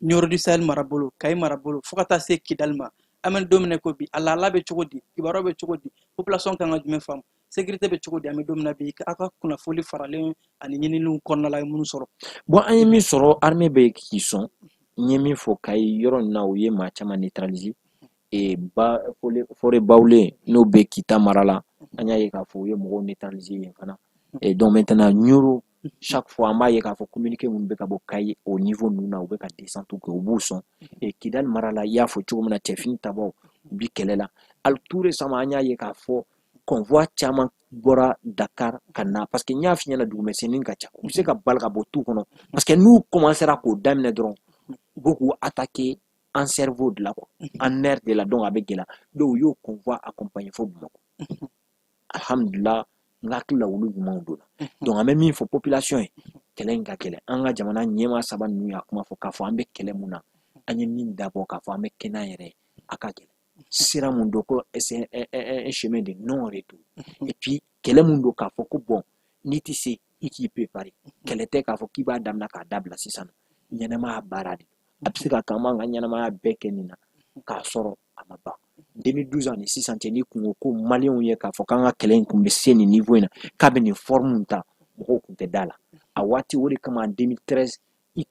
Nioro du Sahel marabolo, Kayi marabolo, fo ka taa se Kidali ma, an bɛ don min na ko bi, a lahala bɛ cogo di, kibaruyaw bɛ cogo di, population kan ka jumɛn faamu, sécurité bɛ cogo di, an bɛ don min na bi, aw ka kunnafoni faralen ani ɲininiw kɔnɔna la, ye minnu sɔrɔ? Bon, an ye min sɔrɔ, armée bɛ k'i sɔn. N ye min fɔ, Kayi yɔrɔ in na, u ye maa caman neutraliser. Et ba forêt Baoulé n'o bɛ Kita mara la, an y'a ye k'a fɔ u ye mɔgɔw neutraliser yen fana. Et donc maintenant Nioro, chaque fois an b'a ye k'a fɔ communiqué minnu bɛ ka bɔ Kayi au niveau ninnu na, u bɛ ka descente kɛ, u b'u sɔn. Et Kidali mara la, i y'a fɔ cogo min na, cɛfini tabaw u bi kɛlɛ la. Hali tout récemment an y'a ye k'a fɔ convoi caman bɔra Dakar ka na, parce que n y'a f'i ɲɛna, dugumisɛnnin ka ca, u bɛ se ka bali ka bɔ tu kɔnɔ, parce que n'u commencera k'o daminɛ dɔrɔn, u bɛ k'u attaquer en cerveau de la quoi, en air de la, donc a bɛ gɛlɛya. Donc u y'o convoi accompagner fo Bamakɔ. Alhamdulillah, n hakili la olu ɲumanw donna. Donc an bɛ min fɔ population ye, kɛlɛ in ka gɛlɛn. An ka jamana ɲɛmaa saba ninnu y'a kuma fɔ k'a fɔ an bɛ kɛlɛ mun na, an ye min dabɔ k'a fɔ an bɛ kɛnɛya yɛrɛ, a ka gɛlɛn. Sira mun don ko c'est un chemin de non retour. Et puis kɛlɛ mun don k'a fɔ ko bon, n'i tɛ se, i k'i préparer. Kɛlɛ tɛ k'a fɔ k'i b'a daminɛ k'a dabila sisan, ɲɛnɛmaya baara de. A bɛ se ka kɛ an b'an ka ɲɛnɛmaya bɛɛ kɛ nin na k'a sɔrɔ a ma ban. 2012 ani sisan cɛ, n'i kun ko ko maliyɛnw ye k'a fɔ k'an ka kɛlɛ in kun bɛ se nin niveau in na, k'a bɛ nin forme ta, mɔgɔw kun tɛ da la a waati. O de kama en 2013,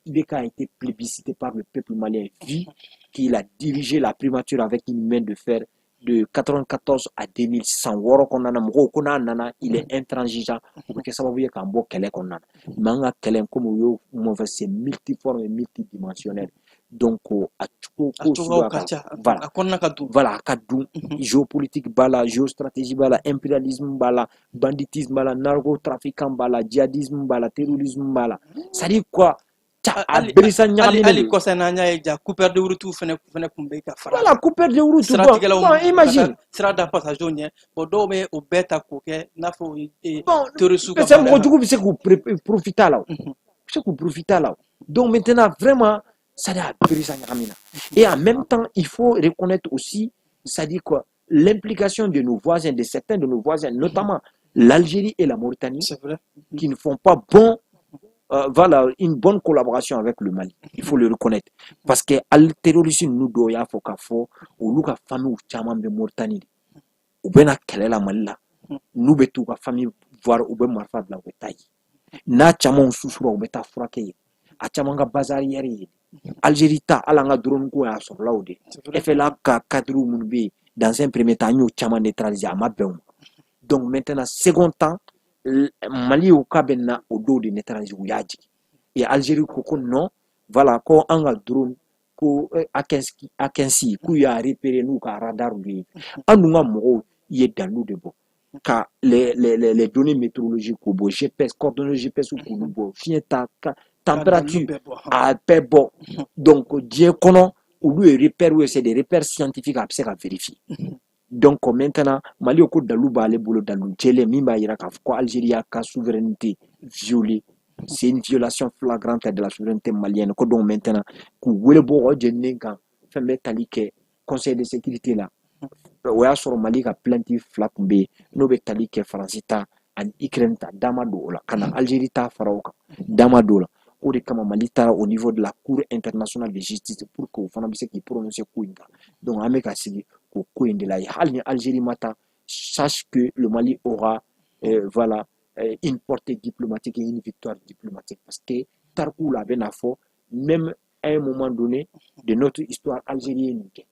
IBK a été plébiscité par le peuple malien, vu qu'il a dirigé la primature avec une main de fer de 94 à 2000. San 6 kɔnɔna na, mɔgɔw ko n'a nana, il est intransigeant, o bɛ kɛ sababu ye k'an bɔ kɛlɛ kɔnɔna na. Mais an ka kɛlɛ, komi u y'o mauvais, c'est multiforme et multidimensionnel, donc a cogo ko suguya ka ca. Voilà, a kɔnɔna ka dun. Voilà, a ka dun. Géopolitique b'a la, géostratégie b'a la, impérialisme b'a la, banditisme b'a la, narcotrafiquant b'a la, djihadisme b'a la, terrorisme b'a la, c'est à dire quoi, a berisa ɲagaminen. Hali kɔsa in na, an y'a ye ja coupeur de route fɛnɛ kun bɛ ka fara. Voilà, coupeur de route. Siratigɛlaw. Bon, imagine. Sira da passager ɲɛ. Bon, dɔw bɛ o bɛɛ ta k'o kɛ n'a fɔ terroriste ka baara. Mɔgɔ jugu bɛ se k'u profiter a la, u bɛ se k'u profiter a la. Donc maintenant vraiment, ça a berisa ɲagamina. Et en même temps, il faut reconnaître aussi, ça dit quoi, l'implication de nos voisins, de certains de nos voisins, notamment l'Algérie et la Mauritanie, vrai, qui ne font pas bon, voilà, une bonne collaboration avec le Mali. Il faut le reconnaître. Parce que le terrorisme nous doit y avoir k'a fɔ olu ka famille caman bɛ Mauritanie de. U bɛ na kɛlɛ la Mali la. N'u bɛ t'u ka famille voir, u bɛ marifa bila, u bɛ taa yen. N'a camanw susura, u bɛ taa furakɛ yen. A caman ka base arrière ye. Algérie ta, hali an ka drone ko y'a sɔrɔla o de. FLA ka cadre minnu bɛ yen, dans un premier temps, an y'o caman neutraliser, a ma bɛn o ma. Donc maintenant, second temps, Mali y'o k'a bɛ na o dɔw de neutraliser, u y'a jigin. Et Algérie ko ko non, voilà, ko an ka drone ko A15 k'u y'a repérer n'u ka radar ye. An dun ka mɔgɔw ye dalu de bɔ ka les données météorologiques k'o bɔ, GPS, coordonnées GPS k'olu bɔ, fiɲɛ ta, température, a bɛɛ bɔ. Donc diɲɛ kɔnɔ, olu ye repères ye, c'est des repères scientifiques, a bɛ se ka vérifier. Donc maintenant, Mali ko dalu b'ale bolo, dalu jɛlen min b'a jira k'a fɔ ko Algérie y'a ka souveraineté violée. C'est une violation flagrante de la souveraineté malienne. Ko donc maintenant, k'u wele bɔ o jeninen kan, fɛn bɛ tali kɛ Conseil de sécurité la. O y'a sɔrɔ Mali ka plainte fila tun bɛ yen, n'o bɛ tali kɛ Faransi ta ani Ukraine ta, dama don o la, ka na Algérie ta fara o kan, dama don o la. O de kama Mali taara au niveau de la Cour internationale de justice pour que o fana bɛ se k'i prononcer ko in kan. Donc an bɛ ka sigi k'o ko in de la ye. Hali ni Algérie ma taa, sache que le Mali aura voilà, une portée diplomatique et une victoire diplomatique, parce que tariku la, a bɛ n'a fɔ même à un moment donné de notre histoire, Algérie ye nin kɛ,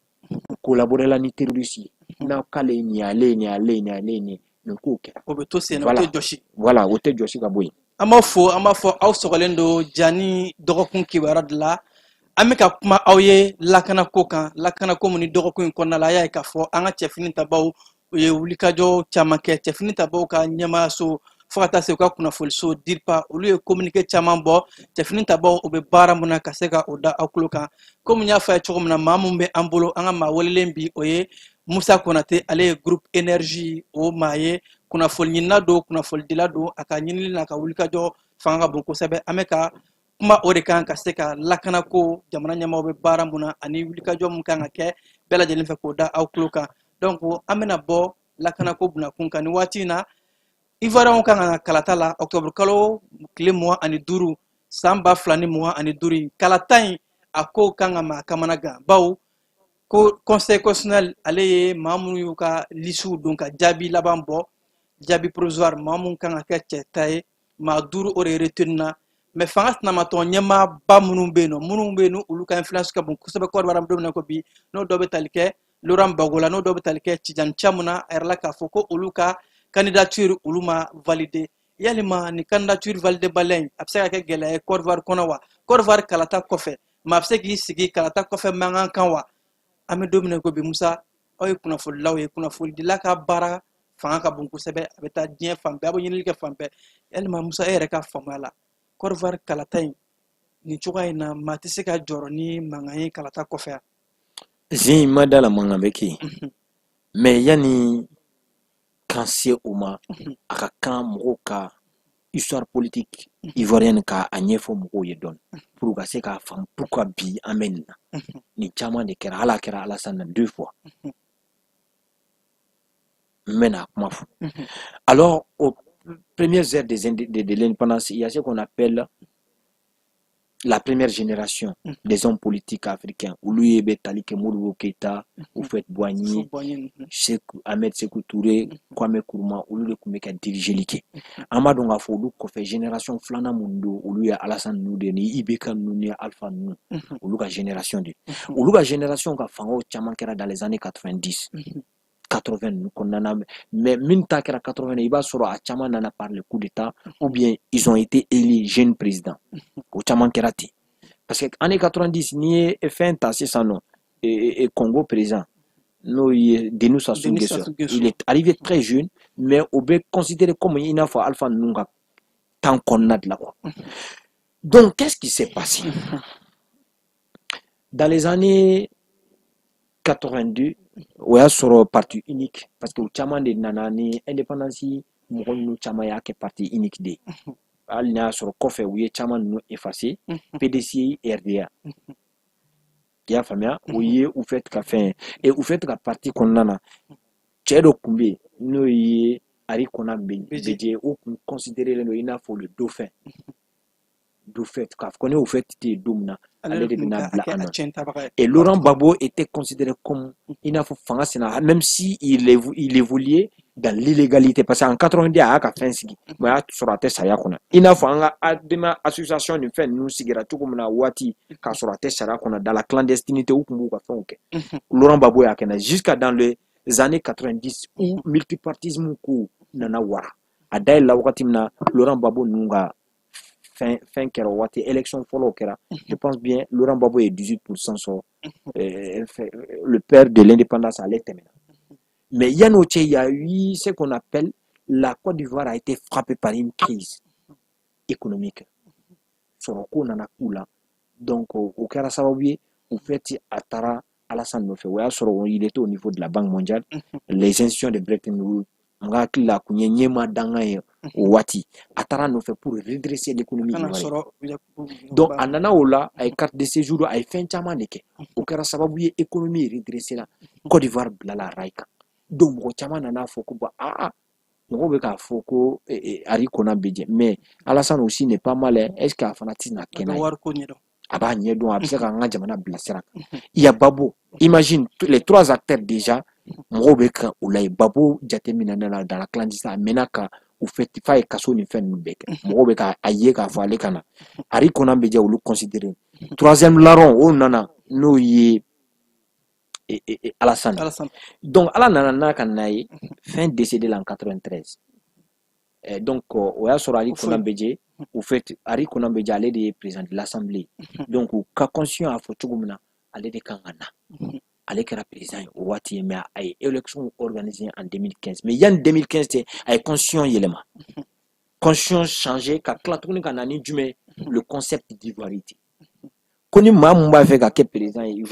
collaborer la ni terroriste ye, n'a k'ale ye nin ye, ale ye nin ye, ale ye nin ye, ale ye nin ye, nin kow kɛra. O bɛ to sen na, o tɛ jɔsi. Voilà, o tɛ jɔsi ka bɔ yen. An b'a fɔ, an b'a fɔ aw sɔgɔlen don Jani dɔgɔkun kibaruya de la. An bɛ ka kuma aw ye lakanako kan, lakanako mun ni dɔgɔkun in kɔnɔna la, a y'a ye k'a fɔ an ka cɛfini tabaw u ye wulikajɔ caman kɛ. Cɛfini tabaw ka ɲɛmaayaso fo ka taa se u ka kunnafoniso DIRPA, olu ye communiqué caman bɔ. Cɛfini tabaw, u bɛ baara mun na, ka se ka o da aw tulo kan. Komi n y'a fɔ a ye cogo min na, maa mun bɛ an bolo, an ka maa welelen bi, o ye Musa Konate. Ale ye groupe énergie o maa ye, kunnafoni ɲinina don, kunnafonidila don. A ka ɲinini n'a ka wulikajɔ fanga ka bon kosɛbɛ. An bɛ ka kuma o de kan, ka se ka lakanako, jamana ɲɛmaaw bɛ baara mun na ani wulikajɔ mun kan ka kɛ bɛɛ lajɛlen fɛ, k'o da aw tulo kan. Donc an bɛna bɔ lakanako bunakun kan nin waati in na. Ivoiriyɛnw kan ka na kalata la octobre kalo tile 25 san 2025 in. Kalata in, a ko kan ka maa kamana gan, bawo ko Conseil constitutionnel, ale ye maa minnu y'u ka lisiw don ka jaabi laban bɔ, jaabi provisoire, maa mun kan ka kɛ cɛ ta ye, maa 5 o de retenu na. Mais fanga sinamatɔn ɲɛmaaba minnu bɛ yen nɔ, minnu bɛ yen n'olu ka influence ka bon kosɛbɛ Côte d'Ivoire, don min na ko bi, n'o dɔ bɛ tali kɛ Laurent Gbagbo la, n'o dɔw bɛ tali kɛ Tidjane Thiam na. A yɛrɛ la k'a fɔ ko olu ka candidature olu ma validé. Yalima ni candidature validé baliya in, a bɛ se ka kɛ gɛlɛya ye Côte d'Ivoire kɔnɔ wa? Côte d'Ivoire kalata kɔfɛ, maa bɛ se k'i sigi kalata kɔfɛ mankan kan wa? An bɛ don min na i ko bi, Musa, aw ye kunnafonilaw ye, kunnafonidila ka baara fanga ka bon kosɛbɛ, a bɛ taa diɲɛ fan bɛɛ, a bɛ ɲinili kɛ fan bɛɛ. Yalima Musa, e yɛrɛ ka faamuya la, Côte d'Ivoire kalata in nin cogoya in na, maa tɛ se ka jɔrɔ ni mankan ye kalata kɔfɛ yan? Zin ma da la, mankan bɛ kɛ yen, mais yanni kan se o ma, a ka kan mɔgɔw ka histoire politique ivoirienne ka a ɲɛfɔ mɔgɔw ye dɔɔni pour ka se k'a faamu pourquoi bi an bɛ nin na. Nin caman de kɛra, hali a kɛra Alassane na deux fois. N bɛna a kuma fɔ. Alors, aux premières heures de l'indépendance, il y a ce qu'on appelle la première génération des hommes politiques africains. Olu ye bɛ tali kɛ Modibo Keïta, Houphouët-Boigny, Ahmed Sékou Touré, Kwame Nkrumah, olu de tun bɛ ka dirigeli kɛ. An b'a dɔn k'a fɔ olu kɔfɛ, génération filanan mun don, olu ye Alassane ninnu de ni IBK ninnu ni Alpha ninnu, olu ka génération de. Olu ka génération ka fangaw caman kɛra dans les années 90. 80 ninnu kɔnɔna na, mais min ta kɛra 80, i b'a sɔrɔ a caman nana par le coup d'état ou bien ils ont été élus jeunes présidents. O caman kɛra ten, parce que année 90, n'i ye fɛn ta sisan nɔ, Congo président n'o ye Denis Sassou Nguesso, il est arrivé très jeune, mais o bɛ considéré comme i n'a fɔ Alpha ninnu ka temps kɔnɔna de la quoi. Donc qu'est-ce qui s'est passé dans les années 82? O y'a sɔrɔ parti unique, parce que o caman de nana ni indépendance, mɔgɔ ninnu caman y'a kɛ parti unique de ye, hali n'a y'a sɔrɔ kɔfɛ u ye caman ninnu effacé, PDCI, RDA, i y'a faamuya. O ye u fɛ ka fɛn ye u fɛ ka parti kɔnɔna na, cɛ dɔ tun bɛ yen n'o ye Henri Konan Bédié, o tun considéré don i n'a fɔ le dauphin. Dauphin, k'a fɔ ko ne Houphouët tɛ yen don min na, ale de bɛna bila an nɔ. Et Laurent Gbagbo était considéré comme i n'a fɔ fanga sina, même si il évoluait dans l'illégalité, parce qu'en 90 a y'a ka fɛn sigi, mais a y'a sɔrɔ a tɛ sariya kɔnɔ, i n'a fɔ an ka ADEMA association ni fɛn ninnu sigira cogo min na waati k'a sɔrɔ a tɛ sariya kɔnɔ, dans la clandestinité, u tun b'u ka fɛnw kɛ. Laurent Gbagbo y'a kɛ na jusqu'à dans les années 90 où multipartisme ko nana wara, a dayɛlɛla wagati min na, Laurent Gbagbo ninnu ka fɛn kɛra o waati, élection fɔlɔw kɛra, je pense bien Laurent Gbagbo ye 18% sɔrɔ, le père de l'indépendance, ale tɛmɛna. Mais yan'o cɛ, il y a eu ce qu'on appelle, la Côte d'Ivoire a été frappée par une crise économique, sɔrɔko nana k'u la. Donc o kɛra sababu ye, au fait a taara Alassane nɔfɛ. O y'a sɔrɔ il était au niveau de la Banque mondiale, les institutions de Bretton Woods. N ka hakili la, a kun ye ɲɛma dangan ye o waati. A taara nɔfɛ pour redresser l'économie ivoirienne. Donc a nana o la, a ye carte de séjour, a ye fɛn caman de kɛ. O kɛra sababu ye économie redresser la, Côte d'Ivoire bilala rail kan. Donc mɔgɔ caman nana fɔ ko bon, aa, mɔgɔw bɛ k'a fɔ ko Henri Konan Bédié, mais Alassane aussi n'est pas mal, est ce que a fana tɛna kɛ n'a ye, a b'a ɲɛdɔn, a bɛ se k'an ka jamana bilasira kan. Il y a Gbagbo, imagine les trois acteurs déjà, mɔgɔw bɛ ka o la ye. Gbagbo jateminɛ la dans la clandestinité, a mɛnna ka u fɛ f'a ye kaso ni fɛn ninnu bɛɛ kɛ, mɔgɔw bɛ ka a ye k'a fɔ ale ka na. Henri Konan Bédié, olu considéré. Troisième larron, o nana n'o ye Alassane. Donc Ala nana n'a ka na ye, fɛn décédé la en 93. Donc o y'a sɔrɔ Henri Konan Bédié, au fait Henri Konan Bédié, ale de ye président de l'Assemblée, donc u ka constitution y'a fɔ cogo min na, ale de kan ka na, ale kɛra président ye o waati ye. Mais a ye élection organisée en 2015, mais yanni 2015 cɛ, a ye constitution yɛlɛma, constitution changé, ka tila tuguni ka na ni jumɛn, le concept d'ivoirité, ko ni maa mun b'a fɛ ka kɛ président ye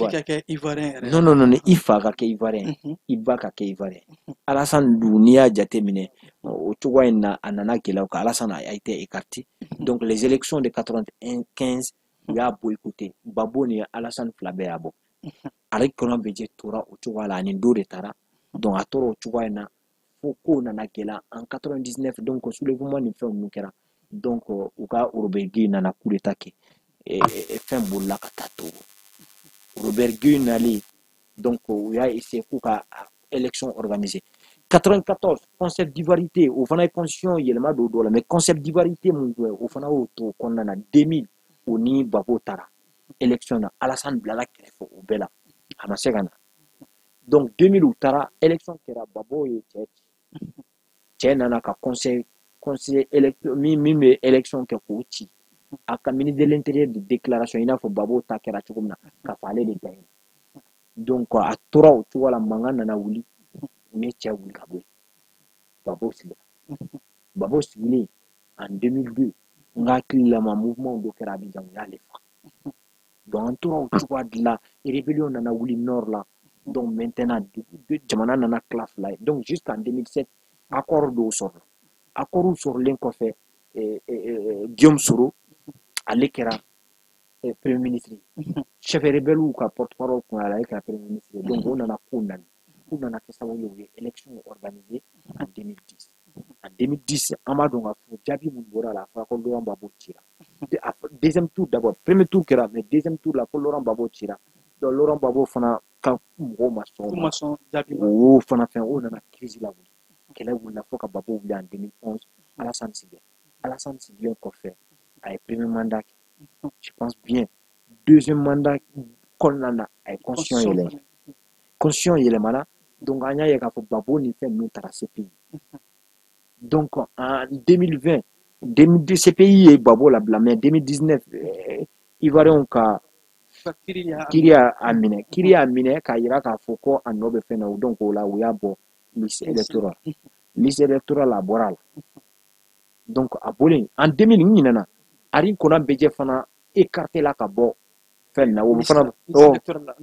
Ivoire, non non non, i fa ka kɛ Ivoirien, i ba ka kɛ Ivoirien. Alassane dun, n'i y'a jateminɛ o cogoya in na, a nana gɛlɛya o kan. Alassane a été écarté. Donc les élections de 95, u y'a boycotté. Gbagbo ni Alassane fila bɛɛ y'a bɔ. Henri Konan Bédié tora o cogoya la, ani dɔ de taara. Donc a tora o cogoya in na fo kow nana gɛlɛya en 99. Donc soulèvement ni fɛn ninnu kɛra, donc u ka Robert Gueï nana coup d'état kɛ, fɛn bolila ka taa Togo. Robert Gueï nalen, donc u y'a essayé k'u ka élection organiser 94. Concept d'ivoirité, o fana ye constitution yɛlɛma don dɔ la, mais concept d'ivoirité mun don, o fana y'o to o kɔnɔna na. 2000, o ni Gbagbo taara élection na, Alassane bilala kɛrɛfɛ o bɛɛ la, a ma se ka na. Donc 2000, u taara élection kɛra, Gbagbo ye cɛ ci. Cɛ nana ka conseil min bɛ élection kɛ k'o ci. A ka ministre de l'Intérieur de déclaration, i n'a fɔ Gbagbo ta kɛra cogo min na, k'a fɔ ale de gagnera. Donc a tora o cogo la, mankan nana wuli, u ye cɛ wuli ka bɔ yen. Gbagbo sigira. Gbagbo sigilen en 2002, n ka hakili la ma, mouvement dɔ kɛra Abidjan, u y'ale faga. Donc an tora o cogoya de la, rébellion nana wuli nord la. Donc maintenant jamana nana tila fila ye. Donc jusqu'en 2007, accord dɔw sɔrɔla. Accord sɔrɔlen kɔfɛ, Guillaume Soro, ale kɛra premier ministre ye. Chef rebelle ka porte parole kun ale kɛra premier ministre ye. Donc o nana ko nana k'u nana kɛ sababu ye, u ye élection organisée en 2010. En 2010, an b'a dɔn k'a fɔ jaabi mun bɔra la, a fɔra ko Laurent Gbagbo cira. Deuxième tour d'abord, premier tour kɛra, mais deuxième tour la, ko Laurent Gbagbo cira. Donc Laurent Gbagbo fana ka mɔgɔw ma sɔn o ma sɔn jaabi ma. O y'o fana fɛn, o nana crise lawuli, kɛlɛ wulila fo ka Gbagbo wuli en 2011. Alassane sigira. Alassane sigilen kɔfɛ, a ye premier mandat kɛ, je pense bien. Deuxième mandat kɔnɔna na, a ye constitution yɛlɛma. Constitution yɛlɛmana, donc an y'a ye k'a fɔ Gbagbo ni fɛn ninnu taara CPI. Donc en 2020, 2002, CPI ye Gbagbo labila, mais 2019, Ivoiriens ka kiiri y'a minɛ, kiiri y'a minɛ k'a yira k'a fɔ ko a nɔ bɛ fɛn na. Donc o la, u y'a bɔ liste électorale. Liste électorale, a bɔra a la. Donc a bɔlen en 2000, n ɲinɛna, Henri Konan Bédié fana écarté la ka bɔ fɛn na. O fana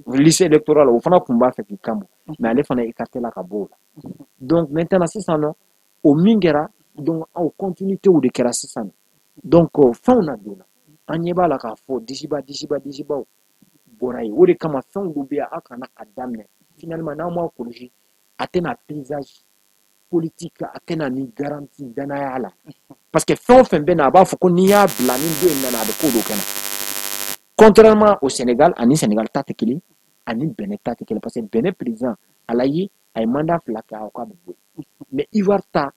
liste électorale, o fana tun b'a fɛ k'i kan bɔ, mais ale fana écarté la ka bɔ o la. Donc maintenant, sisan nɔ, o min kɛra, donc aw continuité de kɛra sisan. Donc fɛnw na donna, an ɲɛ b'a la k'a fɔ disiba disiba disibaw bɔra yen. O de kama fɛnw dɔ bɛ yen, aw kana a daminɛ. Finalement, n'aw m'a kɔlɔsi, a tɛna paysage politique, a tɛna ni garantie danaya la, parce que fɛn o fɛn bɛ na, a b'a fɔ ko n'i y'a bila ni don in nana, a bɛ ko dɔ kɛ na. Contrairement au Sénégal, ani Sénégal ta tɛ kelen, ani Benin ta tɛ kelen, parce que Benin président, ala ye, a ye mandat 2 kɛ, a ko k'a bɛ bɔ yen. Mais Ivoire ta,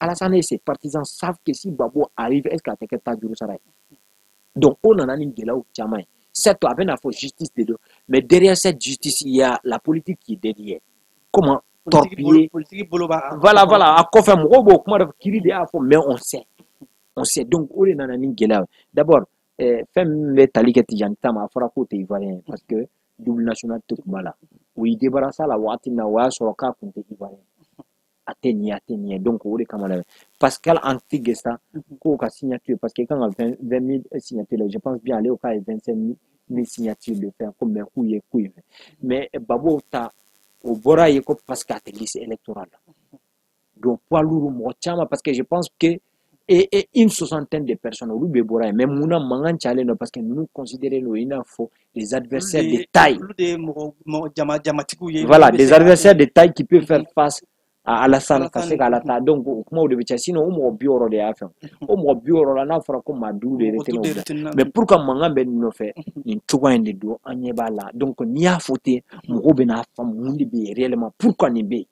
Alassane et ses partisans savent que si Gbagbo arrive, est-ce que a tɛ kɛ ta juru sara ye? Donc o nana ni gɛlɛyaw caman ye. Certes, a bɛna fɔ justice de don, mais derrière cette justice, il y a la politique qui est derrière. Comment torpiller? Voilà, voilà, a kɔfɛ mɔgɔw b'o kuma de, kiiri de y'a fɔ, mais on sait, on sait. Donc o de nana ni gɛlɛya ye. D'abord, fɛn min bɛ tali kɛ Tidjane Thiam, a fɔra k'o tɛ Ivoirien, parce que double nationalité tun b'a la. U y'i débarrassé a la waati min na, o y'a sɔrɔ k'a tun tɛ Ivoirien, a tɛ nin ye, a tɛ nin ye. Donc o de kama la, Pascal Affi N'Guessan k'o ka signature, parce que i kan ka 20 000 signatures la, je pense bien, ale ko k'a ye 25 000 signatures de fɛn ko, mais k'u ye fɛn. Mais Gbagbo ta, o bɔra yen ko parce que a tɛ liste électorale la. Donc poids lourd, mɔgɔ caman, parce que je pense que et une soixantaine de personnes, olu bɛɛ bɔra yen. Mais munna mankan cayalen don? Parce que ninnu considéré don i n'a fɔ des adversaires de taille. Voilà, des adversaires de taille qui peuvent faire face à Alassane, ka se k'a ta. Donc o kumaw de bɛ caya. Sinon o mɔgɔ 60 de y'a fɛn. O mɔgɔ 60 la, n'a fɔra ko maa 5 de retenir o bila, mais pour que mankan bɛ nin nɔfɛ nin cogoya in de don, an ɲɛ b'a la. Donc n'i y'a fɔ ten, mɔgɔw bɛ n'a faamu mun de bɛ yen réellement, pourquoi nin bɛ yen.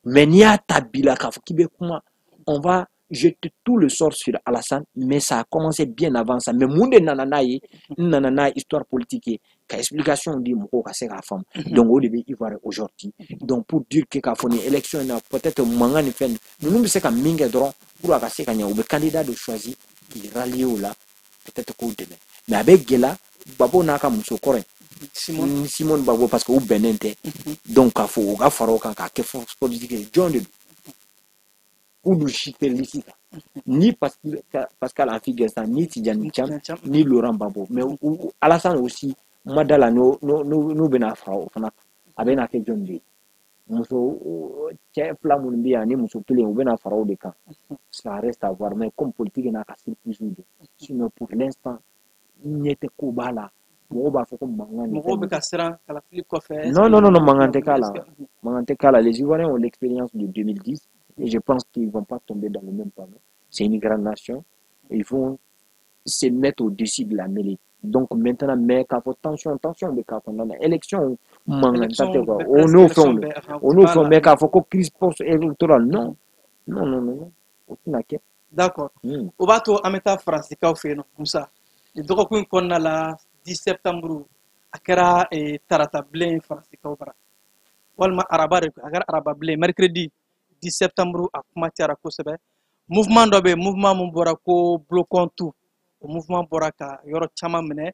Mais n'i y'a ta bi la k'a fɔ k'i bɛ kuma, on va jeter tout le sort sur Alassane. Mais ça a commencé bien avant ça. Mais mun de nana n'a ye? N nana n'a histoire politique ye ka explication di mɔgɔw ka se k'a faamu. Donc o de bɛ Ivoire aujourd'hui. Donc pour dire que k'a fɔ nin élection in na, peut-être mankan ni fɛn ninnu bɛ se ka min kɛ dɔrɔn pour a ka se ka ɲɛ, u bɛ candidat de choisir k'i rallier o la, peut-être k'o dɛmɛ. Mais a bɛ gɛlɛya Gbagbo n'a ka muso kɔrɔ ye, Simone Gbagbo, parce que u bɛnnen tɛ. Donc k'a fɔ u ka fara o kan k'a kɛ force politique ye, jɔn de don? K'olu si tɛ liste kan, ni Pascal Affi N'Guessan, ni Tidjane Thiam, ni Laurent Gbagbo. Mais Alassane aussi ma da la, n'u bɛna fara o fana kan, a bɛna kɛ jɔn de ye? Muso cɛ fila minnu bɛ yan ani muso kelen, u bɛna fara o de kan. Ça reste à voir. Mais comme politique n'a ka surprise don. Sinon pour l'instant, ɲɛ tɛ ko b'a la, mɔgɔw b'a fɔ ko mankan. Mɔgɔw bɛ ka siran kalafili kɔfɛ. Non, non, non, non, mankan tɛ k'a la, mankan tɛ k'a la. Les Ivoiriens ont l'expérience de 2010 et je pense qu'ils vont pas tomber dans le même panneau. C'est une grande nation, ils vont se mettre au-dessus de la mêlée. Donc maintenant, mais k'a fɔ tension, tension bɛ k'a kɔnɔna na, élection mankan ta tɛ quoi, o n'o fɛnw don, o n'o fɛnw. Mais k'a fɔ ko crise post électorale, non, non, non, non, o tɛna kɛ. D'accord. O b'a to an bɛ taa Faransikaw fɛ yen nɔ. Musa, nin dɔgɔkun in kɔnɔna la, 10 septembre, a kɛra tarata bilen Faransikaw bara. Walima araba de, a kɛra araba bilen, mercredi 10 septembre, a kuma cayara kosɛbɛ. Mouvement dɔ bɛ yen, mouvement mun bɔra ko Bloquons tout, o mouvement bɔra ka yɔrɔ caman minɛ